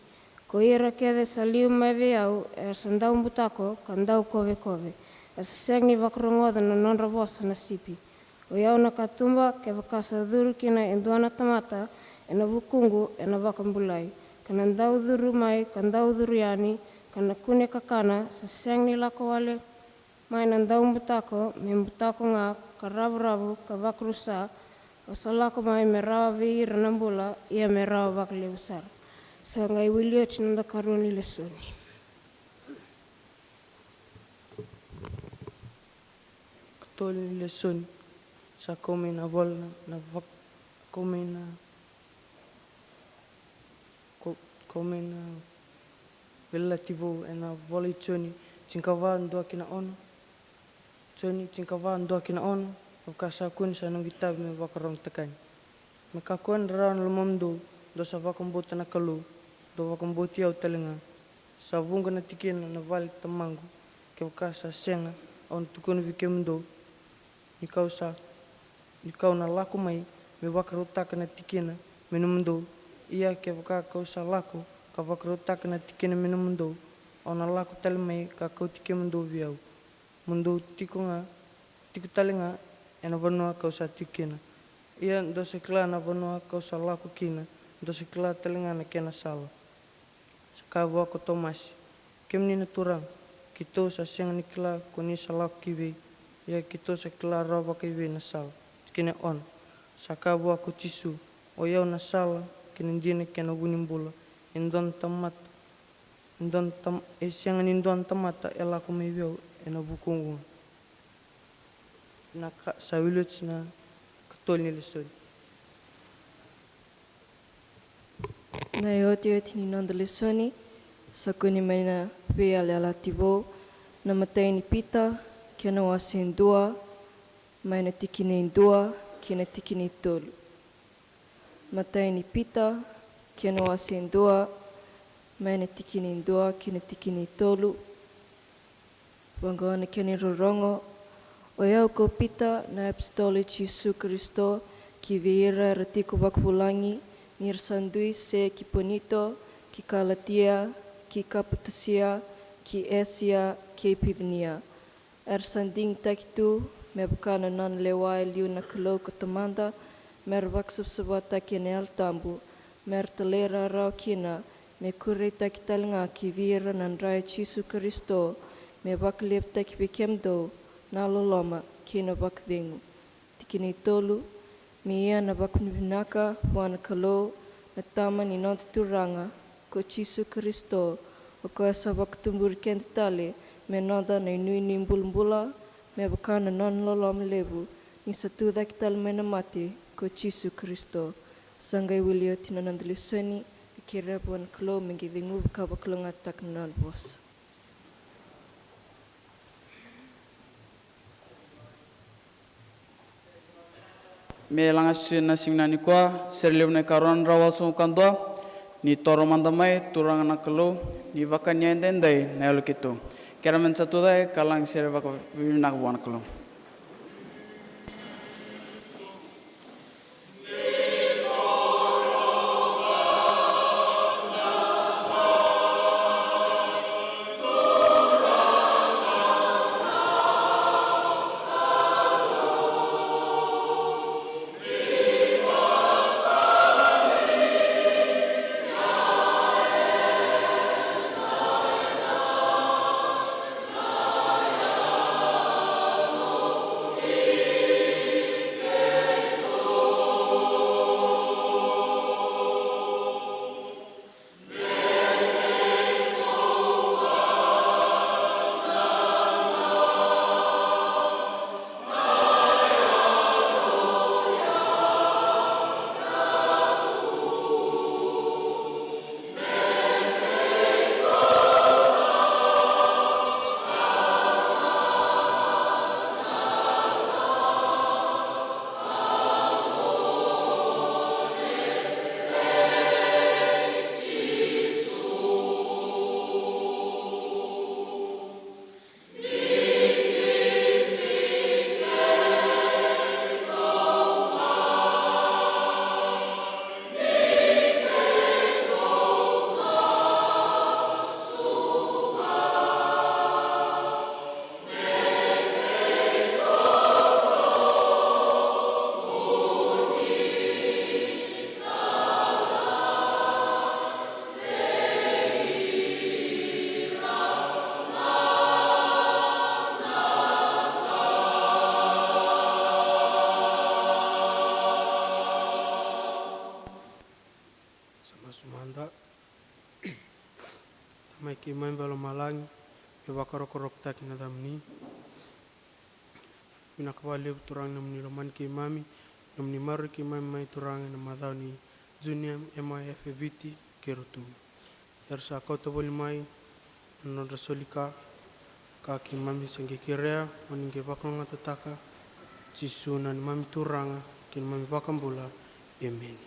Ko ira kece sa liu mai vei au, era sa dau butako ka dau kovekove, era sa sega ni vakarogoca na nodra vosa na sipi. O i au na katuba, kevaka sa curu kina e dua na tamata ena vukuqu, ena vakabulai, ka na dau curu mai ka dau curu yani, ka na kune kakana, sa sega ni lako wale mai na dau butako, me butako ga ka ravuravu ka vakarusa, Au sa lako mai me rawa vei ira na bula, ia me rawa vakalevu sara. Sa qai wili oti na noda karua ni lesoni. Katolu ni lesoni. Sa kau mai na vola na, na vak-, kau mai na, kau, kau mai na Veiyalayalati Vou ena vola i Joni tinikava dua ki na ono. Joni tinikava dua ki na ono. Kevaka sa kune, sa noqu itavi meu vakarogotaka yani. Me kakua ni rarawa na lomamudou, dou sa vakabauta na Kalou, dou vakabauti au tale ga. Sa vuqa na tikina na vale i Tamaqu. Kevaka sa sega, au na tukuna vei kemudou ni kau sa, ni kau na lako mai meu vakarautaka na tikina me nomudou. Ia kevaka kau sa lako ka vakarautaka na tikina me nomudou, au na lako tale mai ka kauti kemudou vei au, mo dou tiko ga, tiko tale ga ena vanua kau sa tiko kina. Ia dou sa kila na vanua kau sa lako kina, dou sa kila tale ga na kena sala. Sa kaya vua ko Tomasi, kemuni na Turaga, keitou sa sega ni kila ko ni sa lako ki vei, ia keitou sa kila rawa vakaivei na sala. Tikina e ono. Sa kaya vua ko Jisu, o i au na sala kei na dina kei na vu ni bula. E dua na tamata, e dua na tam-, e sega ni dua na tamata e lako mai vei au ena vuku oqo. Na ka sa wili oti na katolu ni lesoni. Na iotioti ni noda lesoni sa kune mai na Veiyalayalati Vou, na imatai ni Pita, kei na wase e dua, mai na tikina e dua kei na tikina e tolu. Matai ni Pita, kei na wase e dua, mai na tikina e dua kei na tikina e tolu. Vaqo na kena irorogo. O i au ko Pita, na apositolo i Jisu Karisito, ki vei ira era tiko vakavulagi, ni ra sa dui se ki Ponito, ki Kalatia, ki Kapatusia, ki Esia, kei Picinia. Era sa digitaki tu me vaka na nona lewa e liu na Kalou ko Tamada, me ra vakasavasavataki ena Yalo Tabu, me ra talairawarawa kina, me kureitaki tale ga ki vei ira na dra i Jisu Karisito, me vakalevutaki vei kemudou na loloma kei na vakacegu. Tikina e tolu. Me ia na vakavinavinaka vua na Kalou, na Tama ni noda Turaga ko Jisu Karisito, o koya sa vakatuburi keda tale me noda na inuinui bulabula, me vaka na nona loloma levu, ni sa tucake tale mai na mate ko Jisu Karisito. Sa qai wili oti na noda lesoni. E kerea vua na Kalou me qai ceguva ka vakalougatataka na nona vosa. Me laga sisi na siga nikua, sere levu na ikarua na drau walusagavulu ka dua. Ni toro mada mai, Turaga na Kalou, ni vakani edaidai na yalo keitou. Kerea meda sa tucake ka laga sere vakavinavinaka vua na Kalou. Sa masu mada. Tamai keimami vakalomalagi, me vakarokorokotaki na yacamuni. Vinaka vakalevu Turaga na nomuni lomani keimami, nomuni maroroi keimami mai Turaga ena macawa ni Junior M I F e Viti kei Rotuma. Era sa kauta voli mai na nodra soli ka, ka keimami sa qai kerea mo ni qai vakalougatataka. Jisu na neimami Turaga kei neimami Vakabula. Emeni.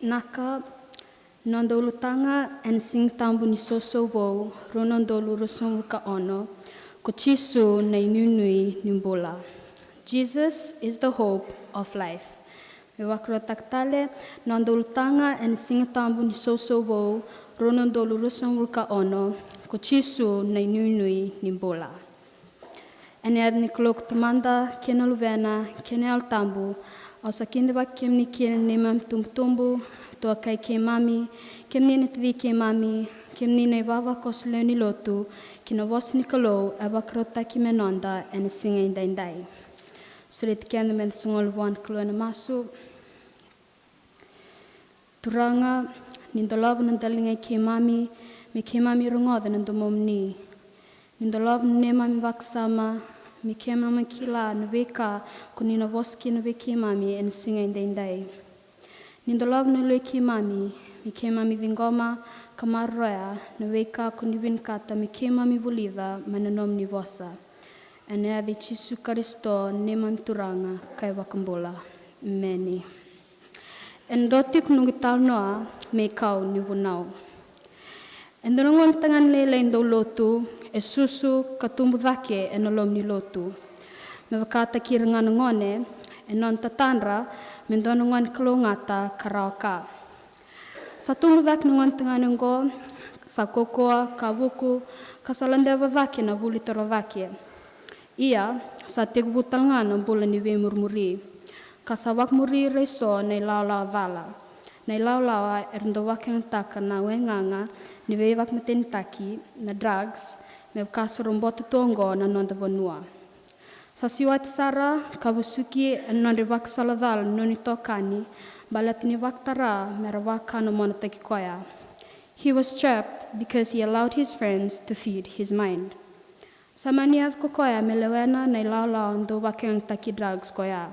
Naka, noda ulutaga ena Siga Tabu ni Sausau Vou, rua na udolu ruasagavulu ka ono, ko Jisu na inuinui ni bula. Jesus is the hope of life. Me vakarautaka tale, noda ulutaga ena Siga Tabu ni Sausau Vou, rua na udolu ruasagavulu ka ono, ko Jisu na inuinui ni bula. Ena yaca ni Kalou ko Tamada, kei na Luvena, kei na Yalo Tabu, au sa kidavaki kemuni kina na neimami tubutubu, tuakai keimami, kemuni na taci keimami, kemuni na ivavakoso lewe ni lotu, ki na vosa ni Kalou e vakarautaki me noda ena siga edaidai. Solia tiko keda me da sogoli vua na Kalou ena masu. Turaga, ni dolava na daligai keimami, me keimami rogoca na domomuni. Ni dolava na neimami vakasama, me keimami kila na veika ko ni na vosa kina vei keimami ena siga edaidai. Ni dolava na loi keimami, me keimami ciqoma ka maroroya na veika ko ni vinakata me keimami vulica mai na nomuni vosa. Ena yaca i Jisu Karisito, neimami Turaga ka iVakabula. Emeni. Ena dua tiko noqu italanoa me ikau ni vunau. E dua na gone tagane lailai dau lotu, e susu ka tubu cake ena loma ni lotu. Me vakataki ira ga na gone, e nona tatadra me dua na gone kalougata ka rawa ka. Sa tubu cake na gone tagane oqo, sa kaukaua ka vuku, ka sa ladeva cake na vuli toro cake. Ia, sa tekivu tale ga na bula ni veimurimuri, ka sa vakamuri ira eso na ilawalawa cala. Na ilawalawa era dau vakayagataka na waigaga ni veivakamatenitaki, na drugs, me vaka sa robota tu oqo na noda vanua. Sa siwati sara ka vesuki ena nodra ivakasala cala na nona itokani, baleta ni vakatara mera vakanamonataki koya. He was trapped because he allowed his friends to feed his mind. Sa mani yaco ko koya me lewena na ilawalawa dau vakayagataki drugs koya.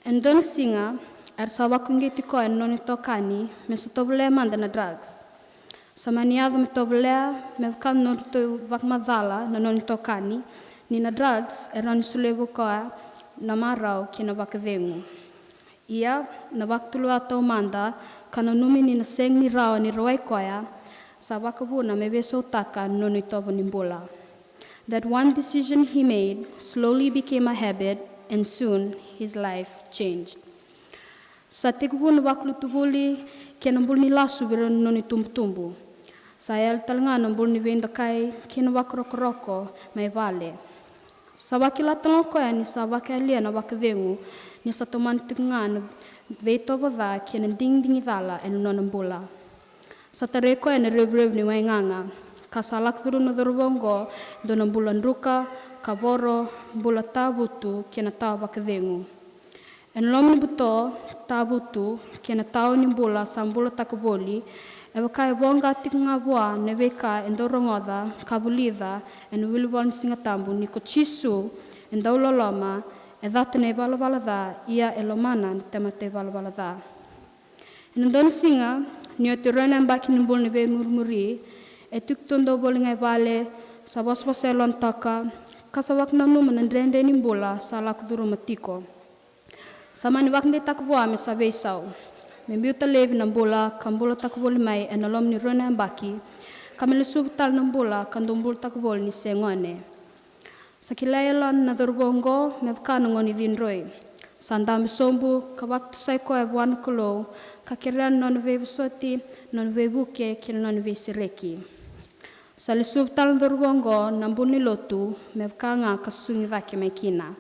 Ena dua na siga, era sa vakauqeti koya na nona itokani me sa tovolea mada na drugs. Sa mani yaco me tovolea me vaka na nodratou vakamacala na nona itokani, ni na drugs e rawa ni solia vei koya na marau kei na vakacegu. Ia, na vakatulewa taumada ka nanumi ni na sega ni rawa ni rawai koya, sa vakavuna me veisautaka na nona itovo ni bula. That one decision he made slowly became a habit, and soon his life changed. Sa tekivu na vakalutu vuli kei na bula ni lasu vei rau na nona itubutubu. Sa yali tale ga na bula ni veidokai kei na vakarokoroko mai vale. Sa vakila tale ga o koya ni sa vakayalia na vakacegu, ni sa tomana tiko ga na veitovo ca kei na digidigi cala ena nona bula. Sa tarai koya na revurevu ni waigaga, ka sa lako curuma na cauravou oqo e dua na bula druka, kavoro, bula tavutu kei na tawa vakacegu. Ena loma ni buto, tavutu kei na tawa ni bula sa bulataka voli, e vaka e voqa tiko ga vua na veika e dau rogoca ka vulica ena wilivola ni Siga Tabu, ni ko Jisu e dau loloma, e cata na ivalavala ca, ia e lomana na tamata ivalavala ca. Ena dua na siga, ni oti e rua na yabaki ni bula ni veimurimuri, e tiko tu e dua voli ga e vale, sa vosavosa yalona toka, ka sa vakananuma na dredre ni bula sa lako curuma tiko. Sa mani vakadeitaka vua me sa veisau, me biuta laivi na bula ka bulataka voli mai ena loma ni rua na yabaki, ka me lesuva tale na bula ka dau bulataka voli ni se gone. Sa kilai yalona na cauravou oqo me vaka na gone cidroi. Sa dabe sobu ka vakatusai koya vua na Kalou, ka kerea na nona veivosoti, na nona veivuke kei na nona veisereki. Sa lesuva tale na cauravou oqo na bula ni lotu, me vaka ga ka susugi cake mai kina.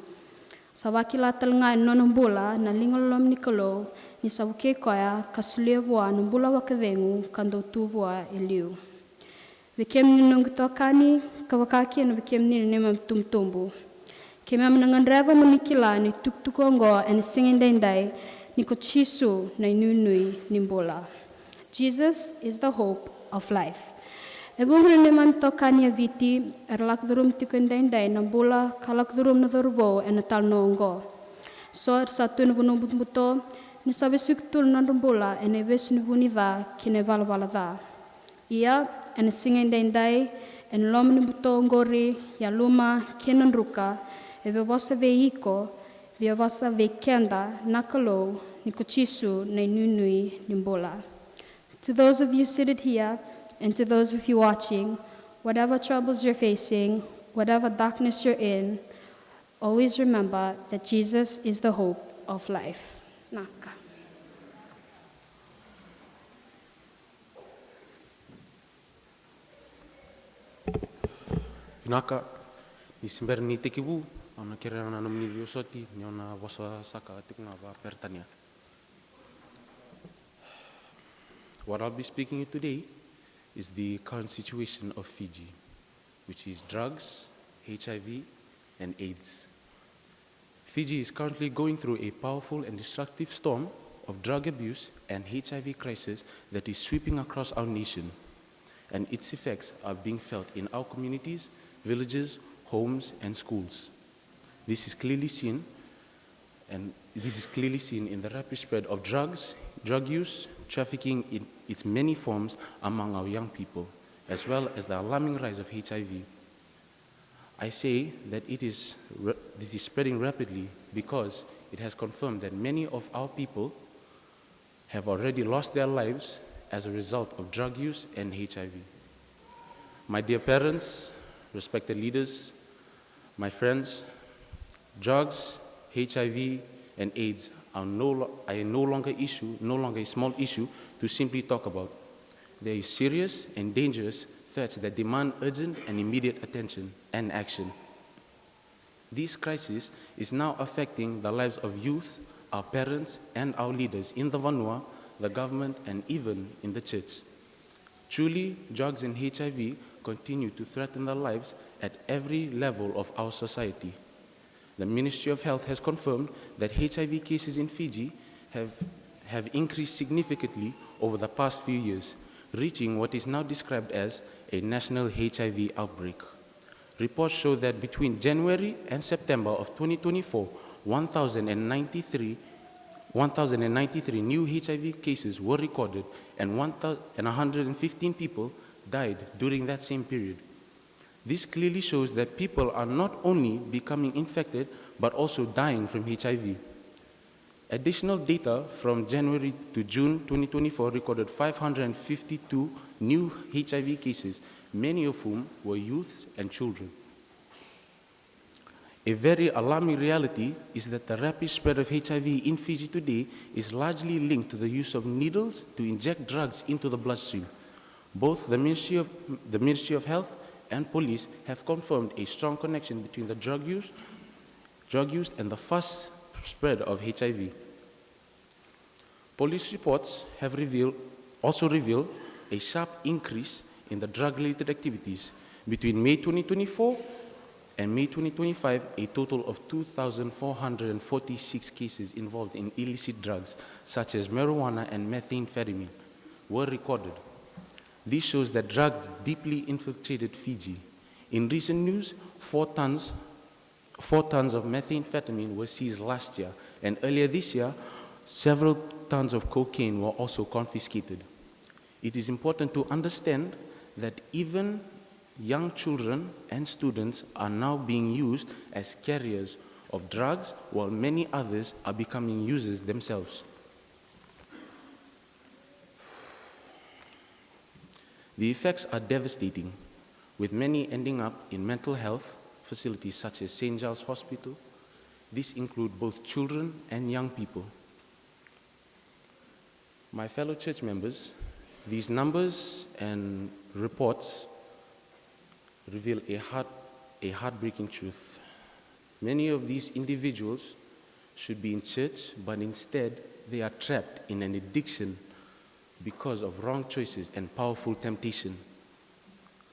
Sa vakila tale ga ena nona bula na liga loloma ni Kalou, ni sa vukei koya ka solia vua na bula vakacegu ka dau tu vua e liu. Vei kemuni na noqu itokani, ka vaka kina vei kemuni na neimami itubutubu, keimami na gadreva mo ni kila na itukutuku oqo ena siga edaidai, ni ko Jisu na inuinui ni bula. Jesus is the hope of life. E vuqa na neimami itokani e Viti era lako curuma tiko edaidai na bula ka lako curuma na cauravou ena talanoa oqo. So era sa tu ena vanua butobuto, ni sa vesuki tu na nodra bula ena ivesu ni vu ni ca kei na ivalavala ca. Ia, ena siga edaidai, ena loma ni buto oqori, yaluma kei na druka, e via vosa vei iko, via vosa vei keda na Kalou, ni ko Jisu na inuinui ni bula. To those of you seated here and to those of you watching, whatever troubles you're facing, whatever darkness you're in, always remember that Jesus is the hope of life. Naka. Vinaka. Ni se bera ni tekivu, au na kerea na nomuni veiwasoti ni au na vosa saka tiko ga vakaperitania. What I'll be speaking today is the current situation of Fiji, which is drugs, H I V, and AIDS. Fiji is currently going through a powerful and destructive storm of drug abuse and H I V crisis that is sweeping across our nation, and its effects are being felt in our communities, villages, homes, and schools. This is clearly seen, and this is clearly seen in the rapid spread of drugs, drug use, trafficking in its many forms among our young people, as well as the alarming rise of H I V. I say that it is, ra- this is spreading rapidly because it has confirmed that many of our people have already lost their lives as a result of drug use and H I V. My dear parents, respected leaders, my friends, drugs, H I V, and AIDS are no, lo- are no longer issue, no longer a small issue to simply talk about. They are serious and dangerous threats that demand urgent and immediate attention and action. This crisis is now affecting the lives of youth, our parents, and our leaders in the vanua, the government, and even in the church. Truly, drugs and H I V continue to threaten the lives at every level of our society. The Ministry of Health has confirmed that H I V cases in Fiji have, have increased significantly over the past few years, reaching what is now described as a national H I V outbreak. Reports show that between January and September of twenty twenty-four, one thousand and ninety-three, one thousand and ninety-three new H I V cases were recorded and one thousand, and one hundred and fifteen people died during that same period. This clearly shows that people are not only becoming infected but also dying from H I V. Additional data from January to June twenty twenty-four recorded five hundred fifty-two new H I V cases, many of whom were youths and children. A very alarming reality is that the rapid spread of H I V in Fiji today is largely linked to the use of needles to inject drugs into the bloodstream. Both the Ministry of, the Ministry of Health and police have confirmed a strong connection between the drug use, drug use and the fast spread of H I V. Police reports have revealed, also revealed a sharp increase in the drug-related activities. Between May twenty twenty-four and May twenty twenty-five, a total of two thousand four hundred and forty-six cases involved in illicit drugs such as marijuana and methamphetamine were recorded. This shows that drugs deeply infiltrated Fiji. In recent news, four tons four tons of methamphetamine were seized last year, and earlier this year, several tons of cocaine were also confiscated. It is important to understand that even young children and students are now being used as carriers of drugs, while many others are becoming users themselves. The effects are devastating, with many ending up in mental health facilities such as Saint Giles Hospital. These include both children and young people. My fellow church members, these numbers and reports reveal a heart, a heartbreaking truth. Many of these individuals should be in church, but instead they are trapped in an addiction because of wrong choices and powerful temptation.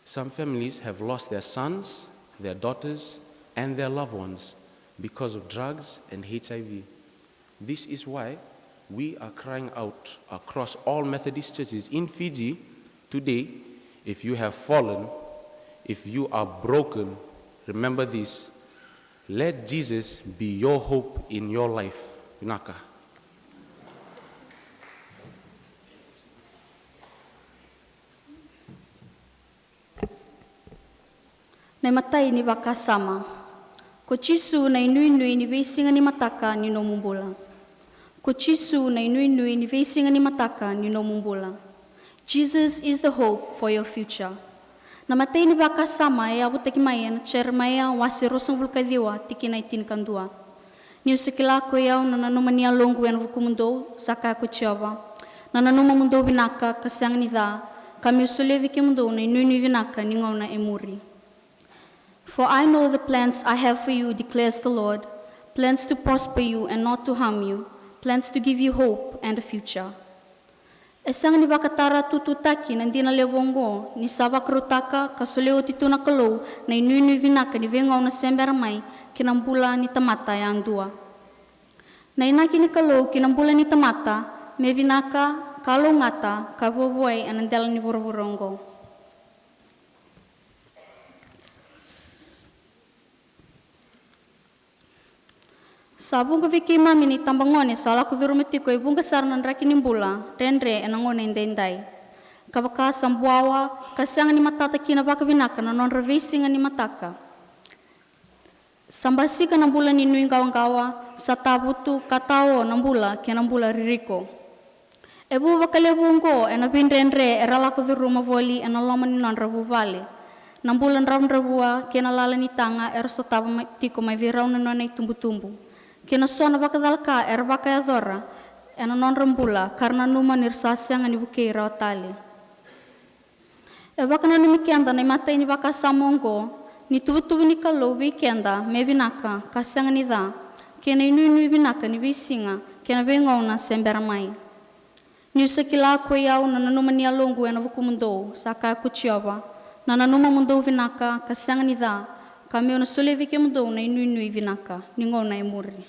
Some families have lost their sons, their daughters, and their loved ones because of drugs and H I V. This is why we are crying out across all Methodist churches in Fiji today, if you have fallen, if you are broken, remember this, let Jesus be your hope in your life. Vinaka. Na imatai ni vakasama. Ko Jisu na inuinui ni veisiga ni mataka ni nomu bula. Ko Jisu na inuinui ni veisiga ni mataka ni nomu bula. Jesus is the hope for your future. Na matai ni vakasama e yavutaki mai ena Jeremaia wase ruasagavulu ka ciwa tikina e tinikadua. Niu sa kila ko i au na nanuma ni yaloqu ena vukumudou, sa kaya ko Jiova, na nanuma mudou vinaka ka sega ni ca, ka meu solia vei kemudou na inuinui vinaka ni gauna e muri. For I know the plans I have for you, declares the Lord, plans to prosper you and not to harm you, plans to give you hope and a future. E sega ni vakataratutuataki na dina levu oqo ni sa vakarautaka ka solia oti tu na Kalou na inuinui vinaka ni veigauna se bera mai ki na bula ni tamata yadua. Na inaki ni Kalou ki na bula ni tamata me vinaka, ka lougata, ka vuavuai ena dela ni vuravura oqo. Sa vuqa vei keimami na itabagone sa lako curuma tiko e vuqa sara na draki ni bula dredre ena gauna edaidai, ka vaka sa buawa ka sega ni matata kina vakavinaka na nodra veisiga ni mataka. Sa basika na bula ni nuiqawaqawa, sa tavutu ka tao na bula kei na bula ririko. E vu vakalevu oqo ena veidredre era lako curuma voli ena loma ni nodra vuvale, na bula dravudravua kei na lala ni taga era sotava mai, tiko mai vei rau na nona itubutubu, kei na so na vakacalaka era vakayacora ena nodra bula ka ra nanuma ni ra sa sega ni vukei rawa tale. E vakananumi keda na imatai ni vakasama oqo ni tuvatuva ni Kalou vei keda me vinaka ka sega ni ca, kei na inuinui vinaka ni veisiga kei na veigauna se bera mai. Niu sa kila ko i au na nanuma ni yaloqu ena vukumudou, sa kaya ko Jiova, na nanuma mudou vinaka ka sega ni ca, ka meu na solia vei kemudou na inuinui vinaka ni gauna e muri.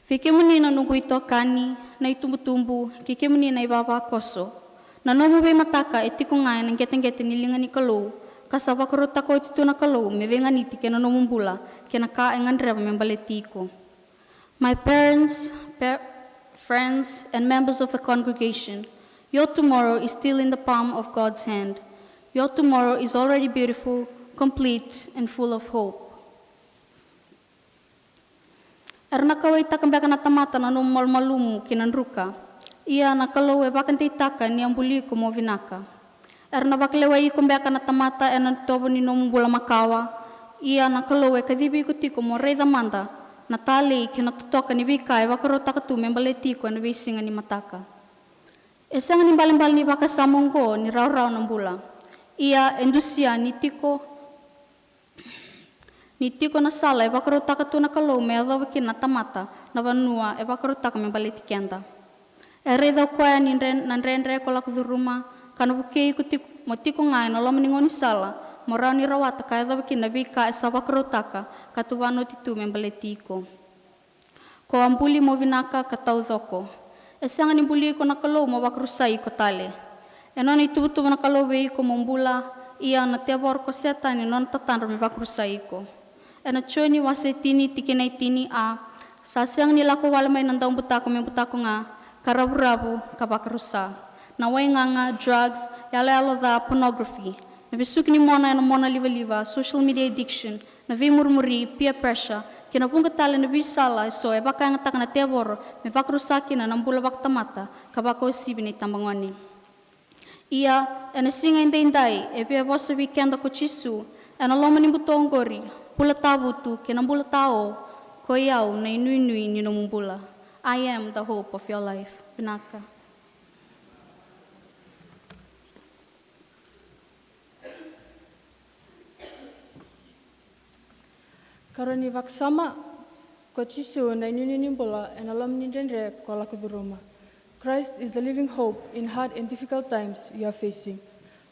Vei kemuni na noqu itokani, na itubutubu, kei kemuni na ivavakoso, na nomu veimataka e tiko ga ena qeteqete ni liga ni Kalou, ka sa vakarautaka oti tu na Kalou me veiganiti kei na nomu bula kei na ka e gadreva me baleti iko. My parents, pa- friends, and members of the congregation, your tomorrow is still in the palm of God's hand. Your tomorrow is already beautiful, complete, and full of hope. Era na kauwaitaka beka na tamata na nomu malumalumu kei na druka. Ia na Kalou e vakadeitaka ni a buli iko mo vinaka. Era na vakalewai iko beka na tamata ena itovo ni nomu bula makawa. Ia na Kalou e kacivi iko tiko mo raica mada na talei kei na totoka ni veika e vakarautaka tu me baleti iko ena veisiga ni mataka. E sega ni balebale ni vakasama oqo ni rawarawa na bula. Ia e dusia ni tiko ni tiko na sala e vakarautaka tu na Kalou me yacova kina na tamata na vanua e vakarautaka me baleti keda. E raica o koya ni dre- na dredre ko lako curuma, ka na vukei iko tiko mo tiko ga ena loma ni gaunisala mo rawa ni rawata ka yacova kina na veika e sa vakarautaka ka tuvana oti tu me baleti iko. Ko a buli mo vinaka ka taucoko. E sega ni buli iko na Kalou mo vakarusai iko tale. E nona ituvatuva na Kalou vei iko mo bula, ia na tevoro ko Setani nona tatadra me vakarusai iko. Ena Joni wase tini tikina e tini a, sa sega ni lako wale mai na daubutako me butako ga, ka ravuravu, ka vakarusa. Na waigaga, drugs, yaloyalo ca, pornography. Na vesuki ni mona ena mona livaliva, social media addiction, na veimurimuri, peer pressure, kei na vuqa tale na veisala eso e vakayagataka na tevoro me vakarusa kina na bula vakatamata ka vakauasivi na itabagone. Ia, ena siga edaidai, e via vosa vei keda ko Jisu ena loma ni buto oqori, bula tavutu kei na bula tao, ko i au na inuinui ni nomu bula. I am the hope of your life. Vinaka. Karua ni vakasama, ko Jisu na inuinui ni bula ena loma ni dredre ko lako curuma. Christ is the living hope in hard and difficult times you are facing.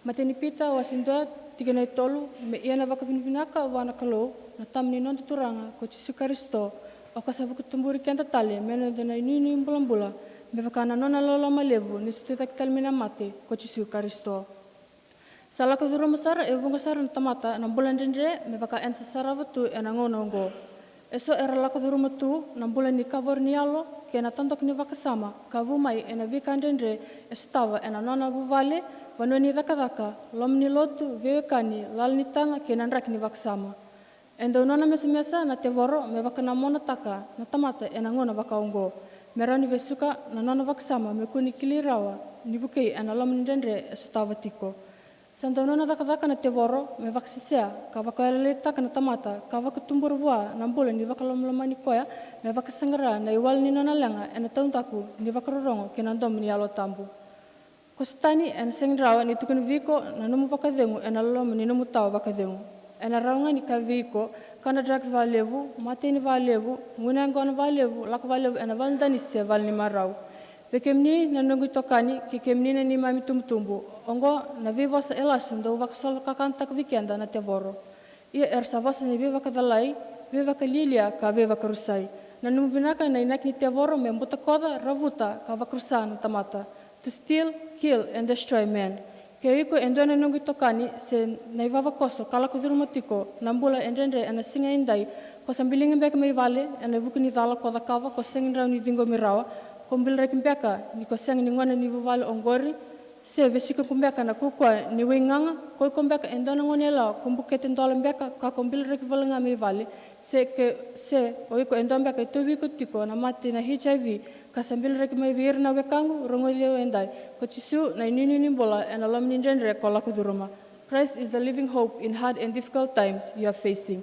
Matai ni Pita wase dua tikina e tolu, me ia na vakavinavinaka vua na Kalou na Tama ni noda Turaga ko Jisu Karisito, o ka sa vakatuburi keda tale me noda na inuinui bulabula, me vaka na nona loloma levu ni sa tucake tale mai na mate ko Jisu Karisito. Sa lako curuma sara e vuqa sara na tamata na bula dredre me vaka eda sa sarava tu ena gauna oqo. Eso era lako curuma tu na bula ni kavoro ni yalo kei na tadoko ni vakasama ka vu mai ena veika dredre e sotava ena nona vuvale, vanua ni cakacaka, loma ni lotu, veiwekani, lala ni taga kei na draki ni vakasama. E dau nona mesamesa na tevoro me vakanamonataka na tamata ena gauna vakaoqo, me rawa ni vesuka na nona vakasama me kua ni kilai rawa ni vukei ena loma ni dredre e sotava tiko. Sa dau nona cakacaka na tevoro me vakasesea ka vakayalolailaitaka na tamata ka vakatubura vua na bula ni vakalomalomani koya me vakasaqara na iwali ni nona leqa ena taudaku ni vakarorogo kei na domo ni Yalo Tabu. Ko Satani ena sega ni rawa ni tukuna vei iko na nomu vakacegu ena loma ni nomu tawa vakacegu. Ena rawa ga ni kaya vei iko, kana drugs vakalevu, mateni vakalevu, gunu yaqona vakalevu, lako vakalevu ena vale ni danisi se vale ni marau. Vei kemuni na noqu itokani kei kemuni na neimami tubutubu, oqo na veivosa e lasu dau vakasolokakataka vei keda na tevoro. Ia era sa vosa ni veivakacalai, veivakalialia ka veivakarusai. Na nomu vinaka na inaki ni tevoro me butakoca, ravuta ka vakarusa na tamata. To steal, kill and destroy man. Ke o iko e dua na noqu itokani se na ivavakoso ka lako curuma tiko na bula e dredre ena siga edai, ko sa biliga beka mai vale ena vuku ni cala ko cakava ko sega ni rawa ni ciqomi rawa, ko biliraki beka ni ko sega ni gone ni vuvale oqori, se vesuki iko beka na kaukauwa ni waigaga, ko iko beka e dua na goneyalewa ko bukete dola beka ka ko biliraki voli ga mai vale, se ke, se o iko e dua beka e tauvi iko tiko na mate na H I V, ka sa biliraki mai vei ira na wekaqu, rogoci au edai. Ko Jisu na inuinui ni bula ena loma ni dredre ko lako curuma. Christ is the living hope in hard and difficult times you are facing.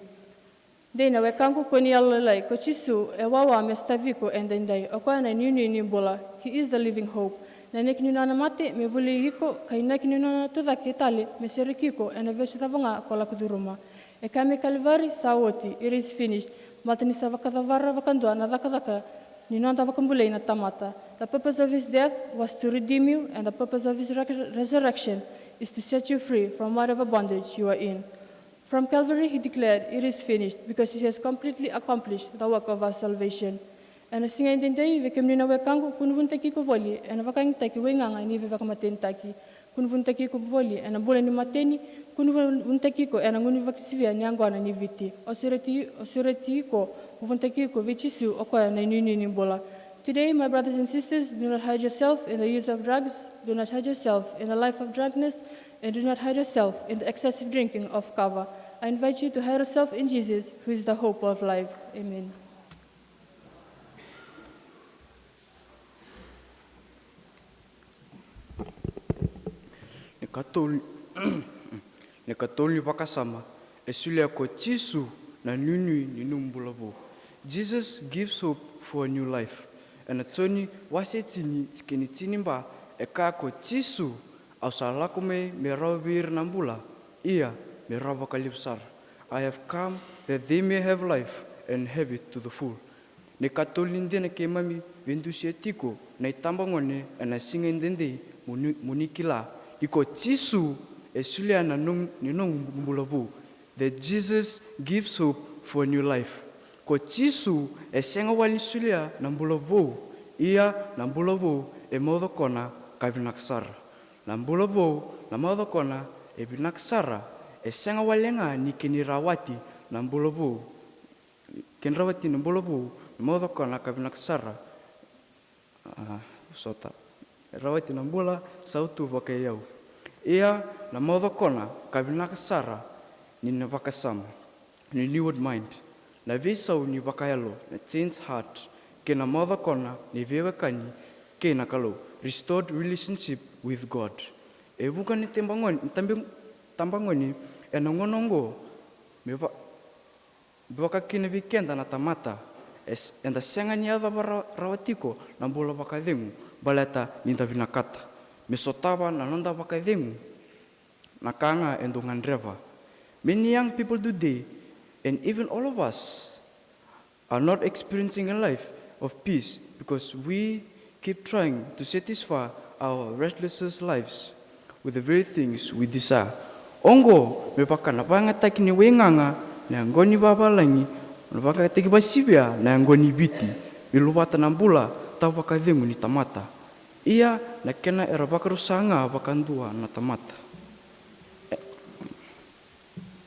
Dei na wekaqu ko ni yalolailai, ko Jisu e wawa me sotavi iko edaidai, o koya na inuinui ni bula. He is the living hope. Na inaki ni nona mate me voli iko, ka inaki ni nona tucake tale me sereki iko ena vesu cava ga ko lako curuma. E kaya mai Kalivari, sa oti, it is finished. Baleta ni sa vakacavara vakadua na cakacaka ni noda vakabulai na tamata. The purpose of his death was to redeem you, and the purpose of his rec-, resurrection is to set you free from whatever bondage you are in. From Calvary, he declared, it is finished, because he has completely accomplished the work of our salvation. Ena siga edaidai, vei kemuni na wekaqu, ko ni vunitaki iko voli ena vakayagataki waigaga ni veivakamatenitaki. Ko ni vunitaki iko voli ena bula ni mateni, ko ni vunitaki iko ena gunu vakasivia ni yaqona ni Viti. Au sureti, au sureti iko, mo vunitaki iko vei Jisu, o koya na inuinui ni bula. Today, my brothers and sisters, do not hide yourself in the use of drugs, do not hide yourself in the life of drunkenness, and do not hide yourself in the excessive drinking of kava. I invite you to hide yourself in Jesus, who is the hope of life. Amen. Ni katolu, ni katolu ni vakasama, e solia ko Jisu na inuinui ni nomu bula vou. Jesus gives hope for a new life. Ena Joni wase tini, tikina e tini, ba, e kaya ko Jisu, au sa lako mai me rawa vei ira na bula, ia me rawa vakalevu sara. I have come that they may have life and have it to the full. Ni katolu ni dina keimami veidusia tiko na itabagone ena siga edaidai, mo ni, mo ni kila ni ko Jisu e solia na nom-, ni nomu bula vou. That Jesus gives hope for a new life. Ko Jisu e sega wale ni solia na bula vou, ia na bula vou e maucokona ka vinaka sara. Na bula vou, na maucokona e vinaka sara, e sega wale ga ni kena rawati na bula vou. Kena rawati na bula vou, na maucokona ka vinaka sara. A, sota. Rawati na bula sautu vakaiyau. Ia na maucokona ka vinaka sara ni na vakasama, ni renewed mind, na veisau ni vakayalo, na changed heart, kei na maucokona ni veiwekani kei na Kalou, restored relationship with God. E vuqa ni tabagone, tabe-, tabagone ena gauna oqo me va-, vakakina vei keda na tamata, e s-, eda sega ni yacova ra-, rawa tiko na bula vakacegu, baleta ni da vinakata me sotava na noda vakacegu na ka ga e dau gadreva. Many young people today, and even all of us, are not experiencing a life of peace because we keep trying to satisfy our restless lives with the very things we desire. Oqo me vaka na vakayagataki ni waigaga na yaqona ni vavalagi, na vakayagataki vakasivia na yaqona ni Viti, me luvata na bula tawavakacegu ni tamata. Ia na kena era vakarusa ga vakadua na tamata.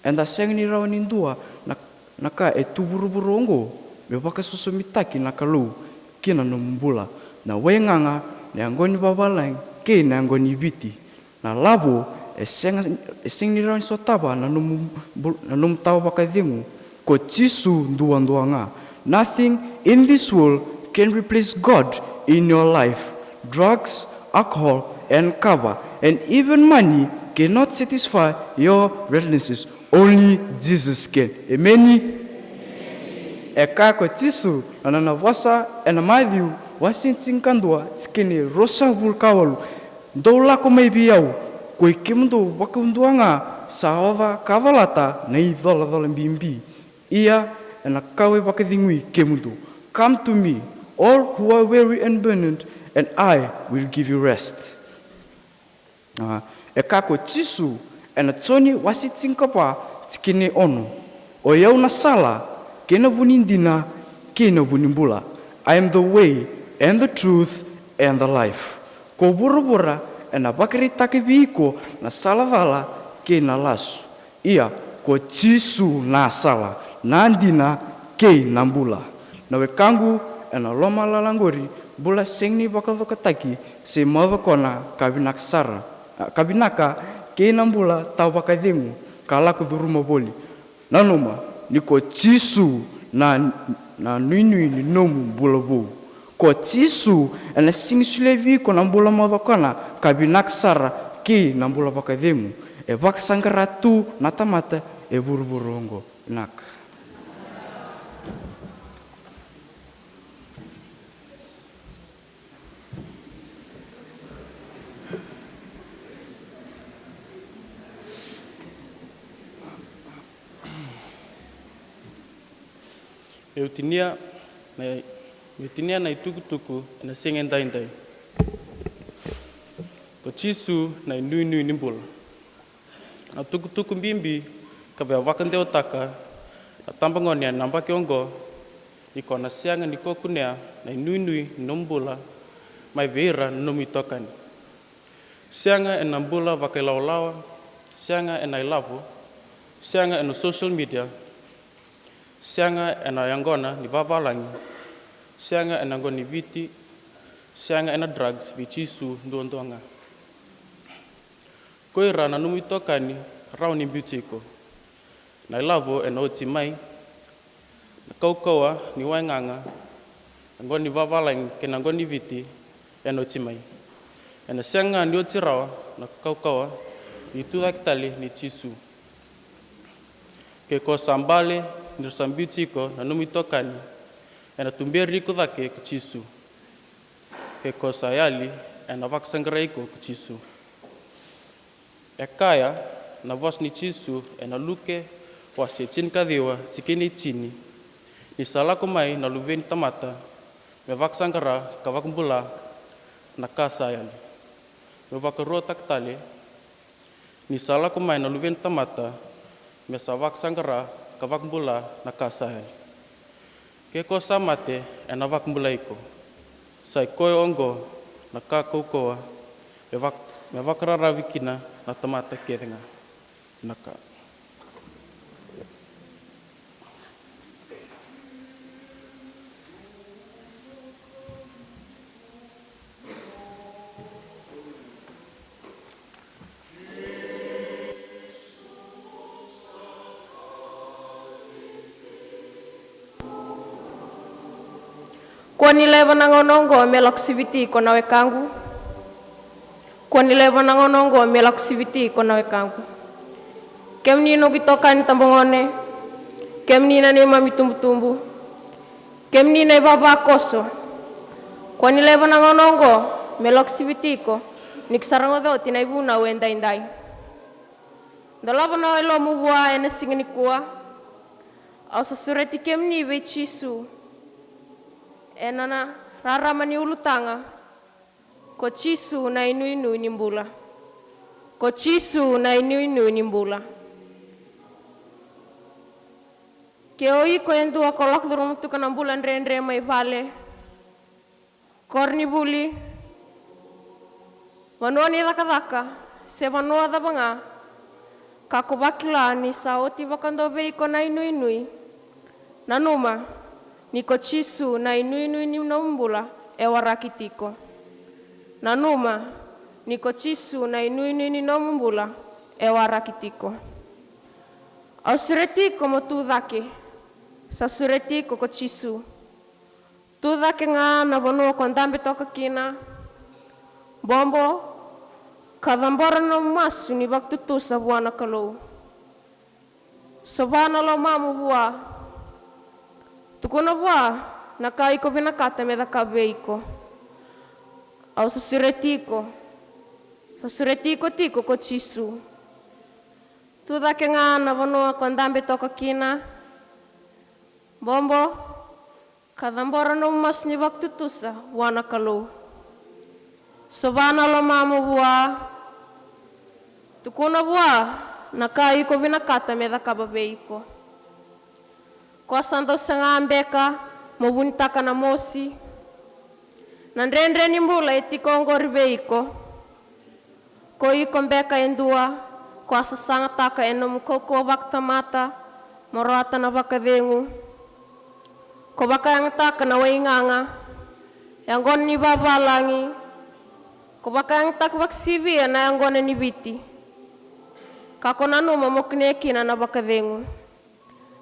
Eda sega ni rawa ni dua na, na ka e tu vuravura oqo me vakasosomitaki na Kalou ki na nomu bula, na waigaga, na yaqona ni vavalagi kei na yaqona ni Viti. Na lavo e sega, e sega ni rawa ni sotava na nomu bul-, na nomu tawa vakacegu Ko Jisu duadua ga. Nothing in this world can replace God in your life. Drugs, alcohol, and kava, and even money cannot satisfy your relentlessness. Only Jesus can. Emeni. E kaya ko Jisu na nona vosa ena Maciu wase tinikadua, tikina e ruasagavulu ka walu: Dou lako mai vei au, koi kemudou vakadua ga sa oca ka colata na icolacola bibi, ia ena kauwai vakacegui kemudou. Come to me, all who are weary and burdened, and I will give you rest. A, e kaya ko Jisu ena Joni wase tinikava, tikina e ono: Oi au na sala, kei na vu ni dina, kei na vu ni bula. I am the way, and the truth, and the life. Ko vuravura ena vakaraitaka vei iko na sala cala kei na lasu. Ia, ko Jisu na sala, na dina, kei na bula. Na wekaqu ena lomalagi qori, bula sega ni vakacokotaki se maucokona ka vinaka sara, a, ka vinaka kei na bula tau vakacegu ka lako curuma voli. Nanuma ni ko Jisu na, na nuinui ni nomu bula vou. Ko Jisu ena sega ni solia vei iko na bula maucokona ka vinaka sara kei na bula vakacegu e vakasaqara tu na tamata e vuravura oqo. Vinaka. Meu tinia na, meu tinia na itukutuku ena siga edaidai. Ko Jisu na inuinui ni bula. Na tukutuku bibi ka via vakadewataka na tabagone ena yabaki oqo, ni ko na sega ni kunea na inuinui ni nomu bula mai vei ira na nomu itokani. Sega ena bula vakailawalawa, sega ena ilavo, sega ena social media, sega ena yaqona ni vavalagi, sega ena yaqona ni Viti, sega ena drugs, vei Jisu duadua ga. Ko ira na nomu itokani rawa ni biuti iko. Na ilavo ena oti mai, na kaukauwa ni waigaga, na yaqona ni vavalagi kei na yaqona ni Viti ena oti mai. Ena sega ga ni oti rawa na kaukauwa ni tucake tale nei Jisu. Ke ko sa bale ni ra sa biuti iko na nomu itokani, ena tuberi iko cake ko Jisu. Ke ko sa yali, ena vakasaqarai iko ko Jisu. E kaya na vosa ni Jisu ena Luke wase tinikaciwa, tikina e tini: Ni sa lako mai na Luve ni tamata me vakasaqara ka vakabula na ka sa yali. Meu vakaruataka tale: Ni sa lako mai na Luve ni tamata me sa vakasaqara ka vakabula na ka sa yali. Ke ko sa mate, ena vakabulai iko. Sa i koya oqo na ka kaukauwa me vak-, me vakararavi kina na tamata kece ga. Na ka. Kua ni laiva na gauna oqo me lako siviti iko na wekaqu. Kua ni laiva na gauna oqo me lako siviti iko na wekaqu. Kemuni noqu itokani tabagone, kemuni na neimami tubutubu, kemuni na ivavakoso. Kua ni laiva na gauna oqo me lako siviti iko, ni ko sa rogoca oti na ivunau edaidai. Dolava na yalomu vua ena siga nikua. Au sa sureti kemuni vei Jisu ena nona rarama ni ulutaga. Ko Jisu na inuinui ni bula. Ko Jisu na inuinui ni bula. Ke o iko e dua ko lako curuma tiko na bula dredre mai vale, koronivuli, vanua ni cakacaka, se vanua cava ga, ka ko vakila ni sa oti vakadua vei iko na inuinui, nanuma ni ko Jisu na inuinui ni nomu bula e waraki tiko. Nanuma ni ko Jisu na inuinui ni nomu bula e waraki tiko. Au sureti iko mo tu cake. Sa sureti iko ko Jisu. Tu cake ga na vanua ko dabe toka kina. Bobo, ka cabora na nomu masu ni vakatutusa vua na Kalou. Sova na lomamu vua. Tukuna vua na ka iko vinakata me cakava vei iko. Au sa sureti iko. Sa sureti iko tiko ko Jisu. Tu cake ga na vanua ko dabe toka kina. Bobo, ka cabora nomu masu ni vakatutusa vua na Kalou. Sova na lomamu vua. Tukuna vua na ka iko vinakata me cakava vei iko. Ko sa dau saga beka mo vunitaka na mosi? Na dredre ni bula e tiko oqori vei iko. Ko iko beka e dua ko a sasagataka e nomu kaukauwa vakatamata mo rawata na vakacegu. Ko vakayagataka na waigaga, yaqona ni vavalagi. Ko vakayagataka vakasivia na yaqona ni Viti. Ka ko nanuma mo kunea kina na vakacegu.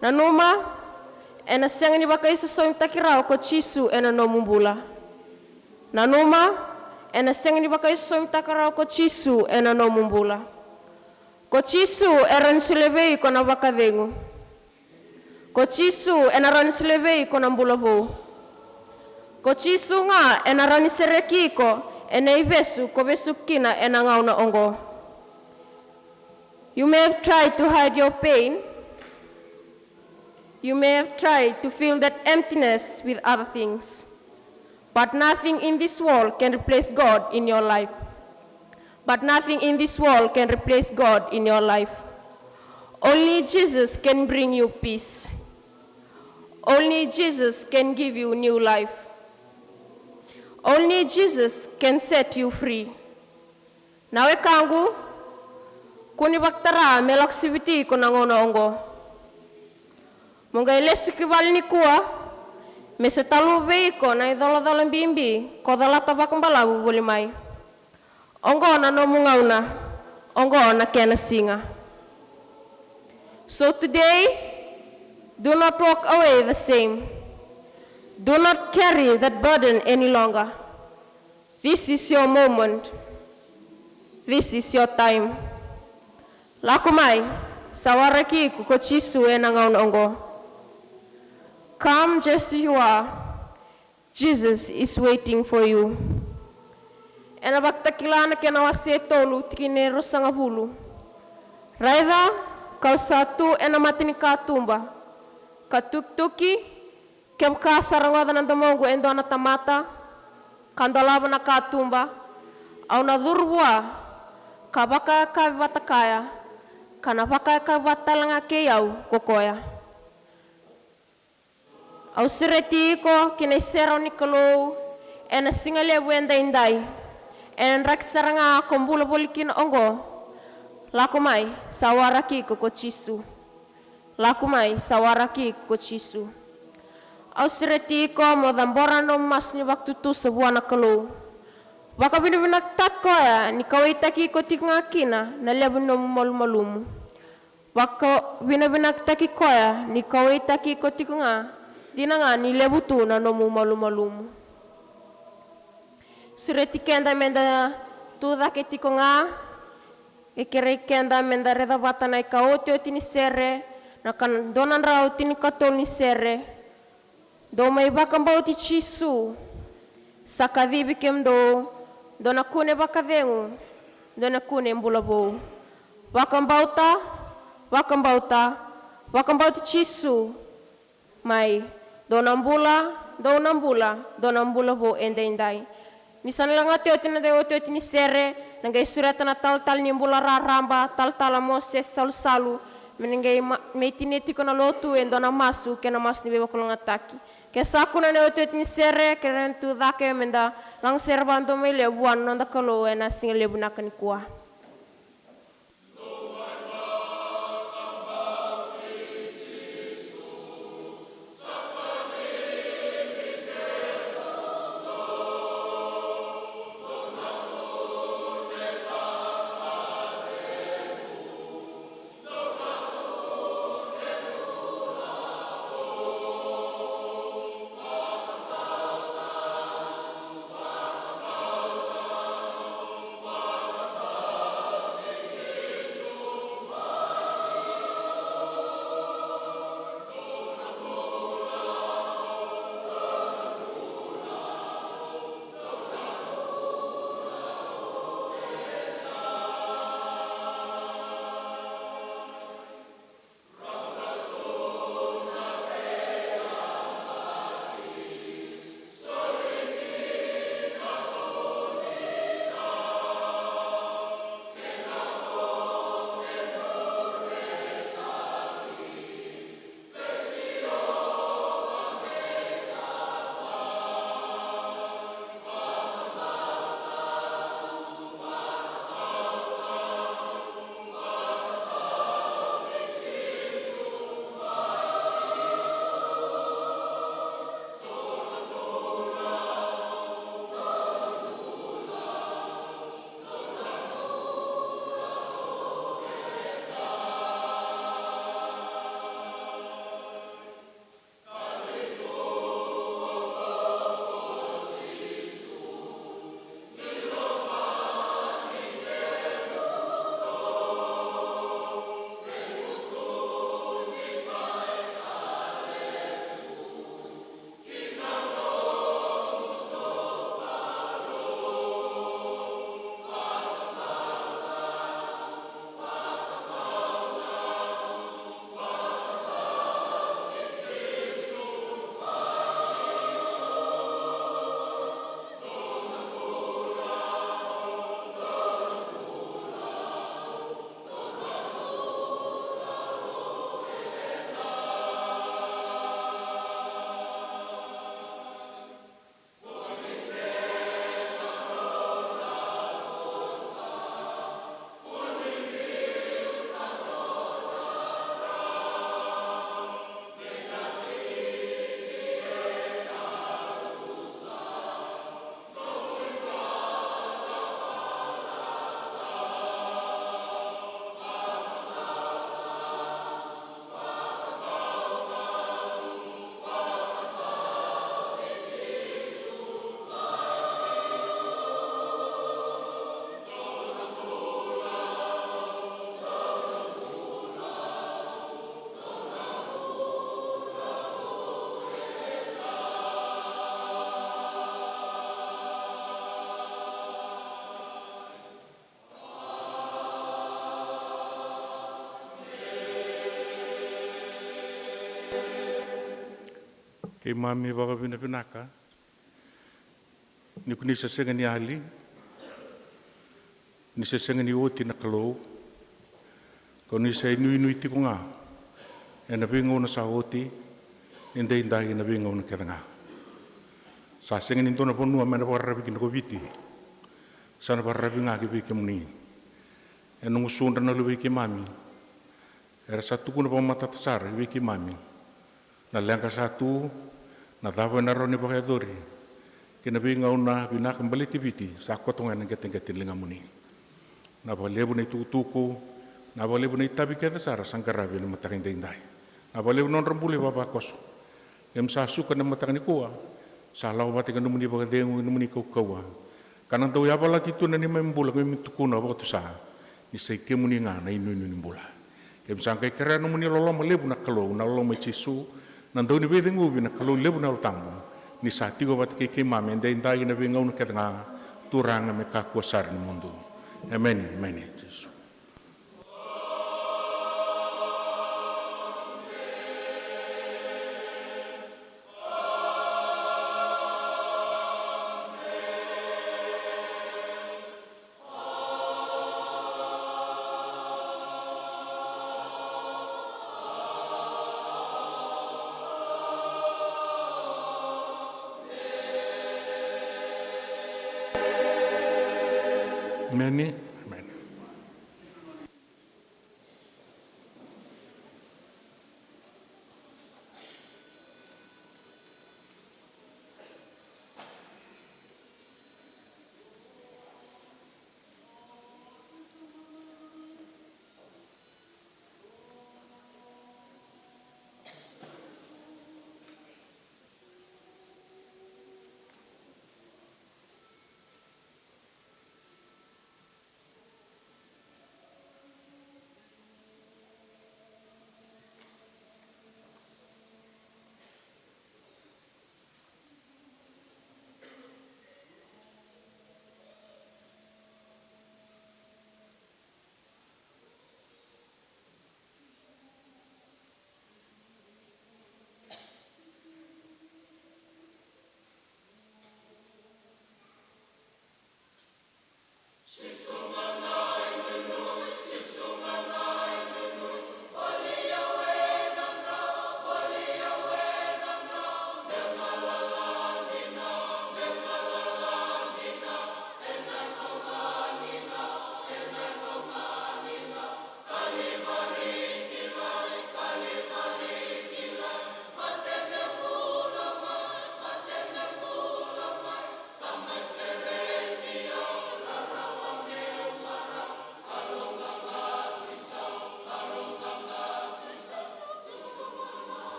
Nanuma, ena sega ni vakaisosomitaki rawa ko Jisu ena nomu bula. Nanuma, ena sega ni vakaisosomitaki rawa ko Jisu ena nomu bula. Ko Jisu e rawa ni solia vei iko na vakacegu. Ko Jisu ena rawa ni solia vei iko na bula vou. Ko Jisu ga ena rawa ni sereki iko ena ivesu ko vesu kina ena gauna oqo. You may have tried to hide your pain. You may have tried to fill that emptiness with other things. But nothing in this world can replace God in your life. But nothing in this world can replace God in your life. Only Jesus can bring you peace. Only Jesus can give you new life. Only Jesus can set you free. Na wekaqu, kua ni vakatara me lako siviti iko na gauna oqo. Mo qai lesu ki vale nikua, me se taluva vei iko na icolacola bibi ko colata vakabalavu voli mai. Oqo na nomu gauna, oqo na kena siga. So today, do not walk away the same. Do not carry that burden any longer. This is your moment. This is your time. Lako mai, sa waraki iko ko Jisu ena gauna oqo. Come just as you are. Jesus is waiting for you. Ena Vakatakila na kena wase e tolu, tikina e ruasagavulu. Raica, ka'u sa tu ena mata ni katuba, ka tukituki, kevaka sa rogoca na domoqu e dua na tamata, ka dolava na katuba, au na curu vua, ka vakayakavi vata kaya, ka na vakayakavi vata talega kei au ko koya. Au sureti iko ki na iserau ni Kalou ena siga levu edaidai, ena draki sara ga ko bula voli kina oqo. Lako mai, sa waraki iko ko Jisu. Lako mai, sa waraki iko ko Jisu. Au sureti iko mo cabora na nomu masu ni vakatutusa vua na Kalou. Vakavinavinakataki koya ni kauwaitaki iko tiko ga kina na levu ni nomu malumalumu. Vakavinavinakataki koya ni kauwaitaki iko tiko ga, dina ga ni levu tu na nomu malumalumu. Sureti keda meda tu cake tiko ga, e kerei keda meda raica vata na ikaotioti ni sere, na ka dua na drau tinikatolu ni sere. Dou mai vakabauti Jisu, sa kacivi kemudou, dou na kune vakacegu, dou na kune bula vou. Vakabauta, vakabauta, vakabauti Jisu. Mai, dou na bula, dou na bula, dou na bula vou edaidai. Ni sa na lagati oti na iotioti ni sere, na qai sureta na talatala ni bula raraba, talatala Mosese Salusalu, me na qai ma-, me tinia tiko na lotu e dua na masu kei na masu ni veivakalougatataki. Ke sa kuna na iotioti ni sere, ke na tu cake meda lagasere vakadomoilevu vua na noda Kalou ena siga levu vinaka nikua. Keimami vakavinavinaka ni ko ni se sega ni yali, ni se sega ni oti na Kalou, ko ni se inuinui tiko ga ena veigauna sa oti, edaidai ena veigauna kece ga. Sa sega ni dua na vanua me na vakararavi kina ko Viti, sa na vakararavi ga ki vei kemuni. Ena gusudra na luvei keimami era sa tukuna vakamatata sara vei keimami na leqa sa tu, na cava ena rawa ni vakayacori kei na veigauna vinaka baleti Viti sa koto ga ena qeteqete ni ligamuni. Na vakalevu na itukutuku, na vakalevu na itavi kece sara sa qaravi ena mataka edaidai. Na vakalevu na nodra bula ivavakoso. Keimami sa suka ena mataka nikua, sa lako vata kei na nomuni vakacegu, nomuni kaukauwa, ka na dau yavalati tu na neimami bula, keimami tukuna vakatusa ni sa i kemuni ga na inuinui ni bula. Keimami sa qai kerea na nomuni loloma levu na Kalou, na loloma i Jisu, na dauniveicegu vei na Kalou levu na Yalo Tabu, ni sa tiko vata kei keimami edaidai ena veigauna kece ga, Turaga, me kakua sara ni mudu. Emeni, emeni, Jisu. Emeni.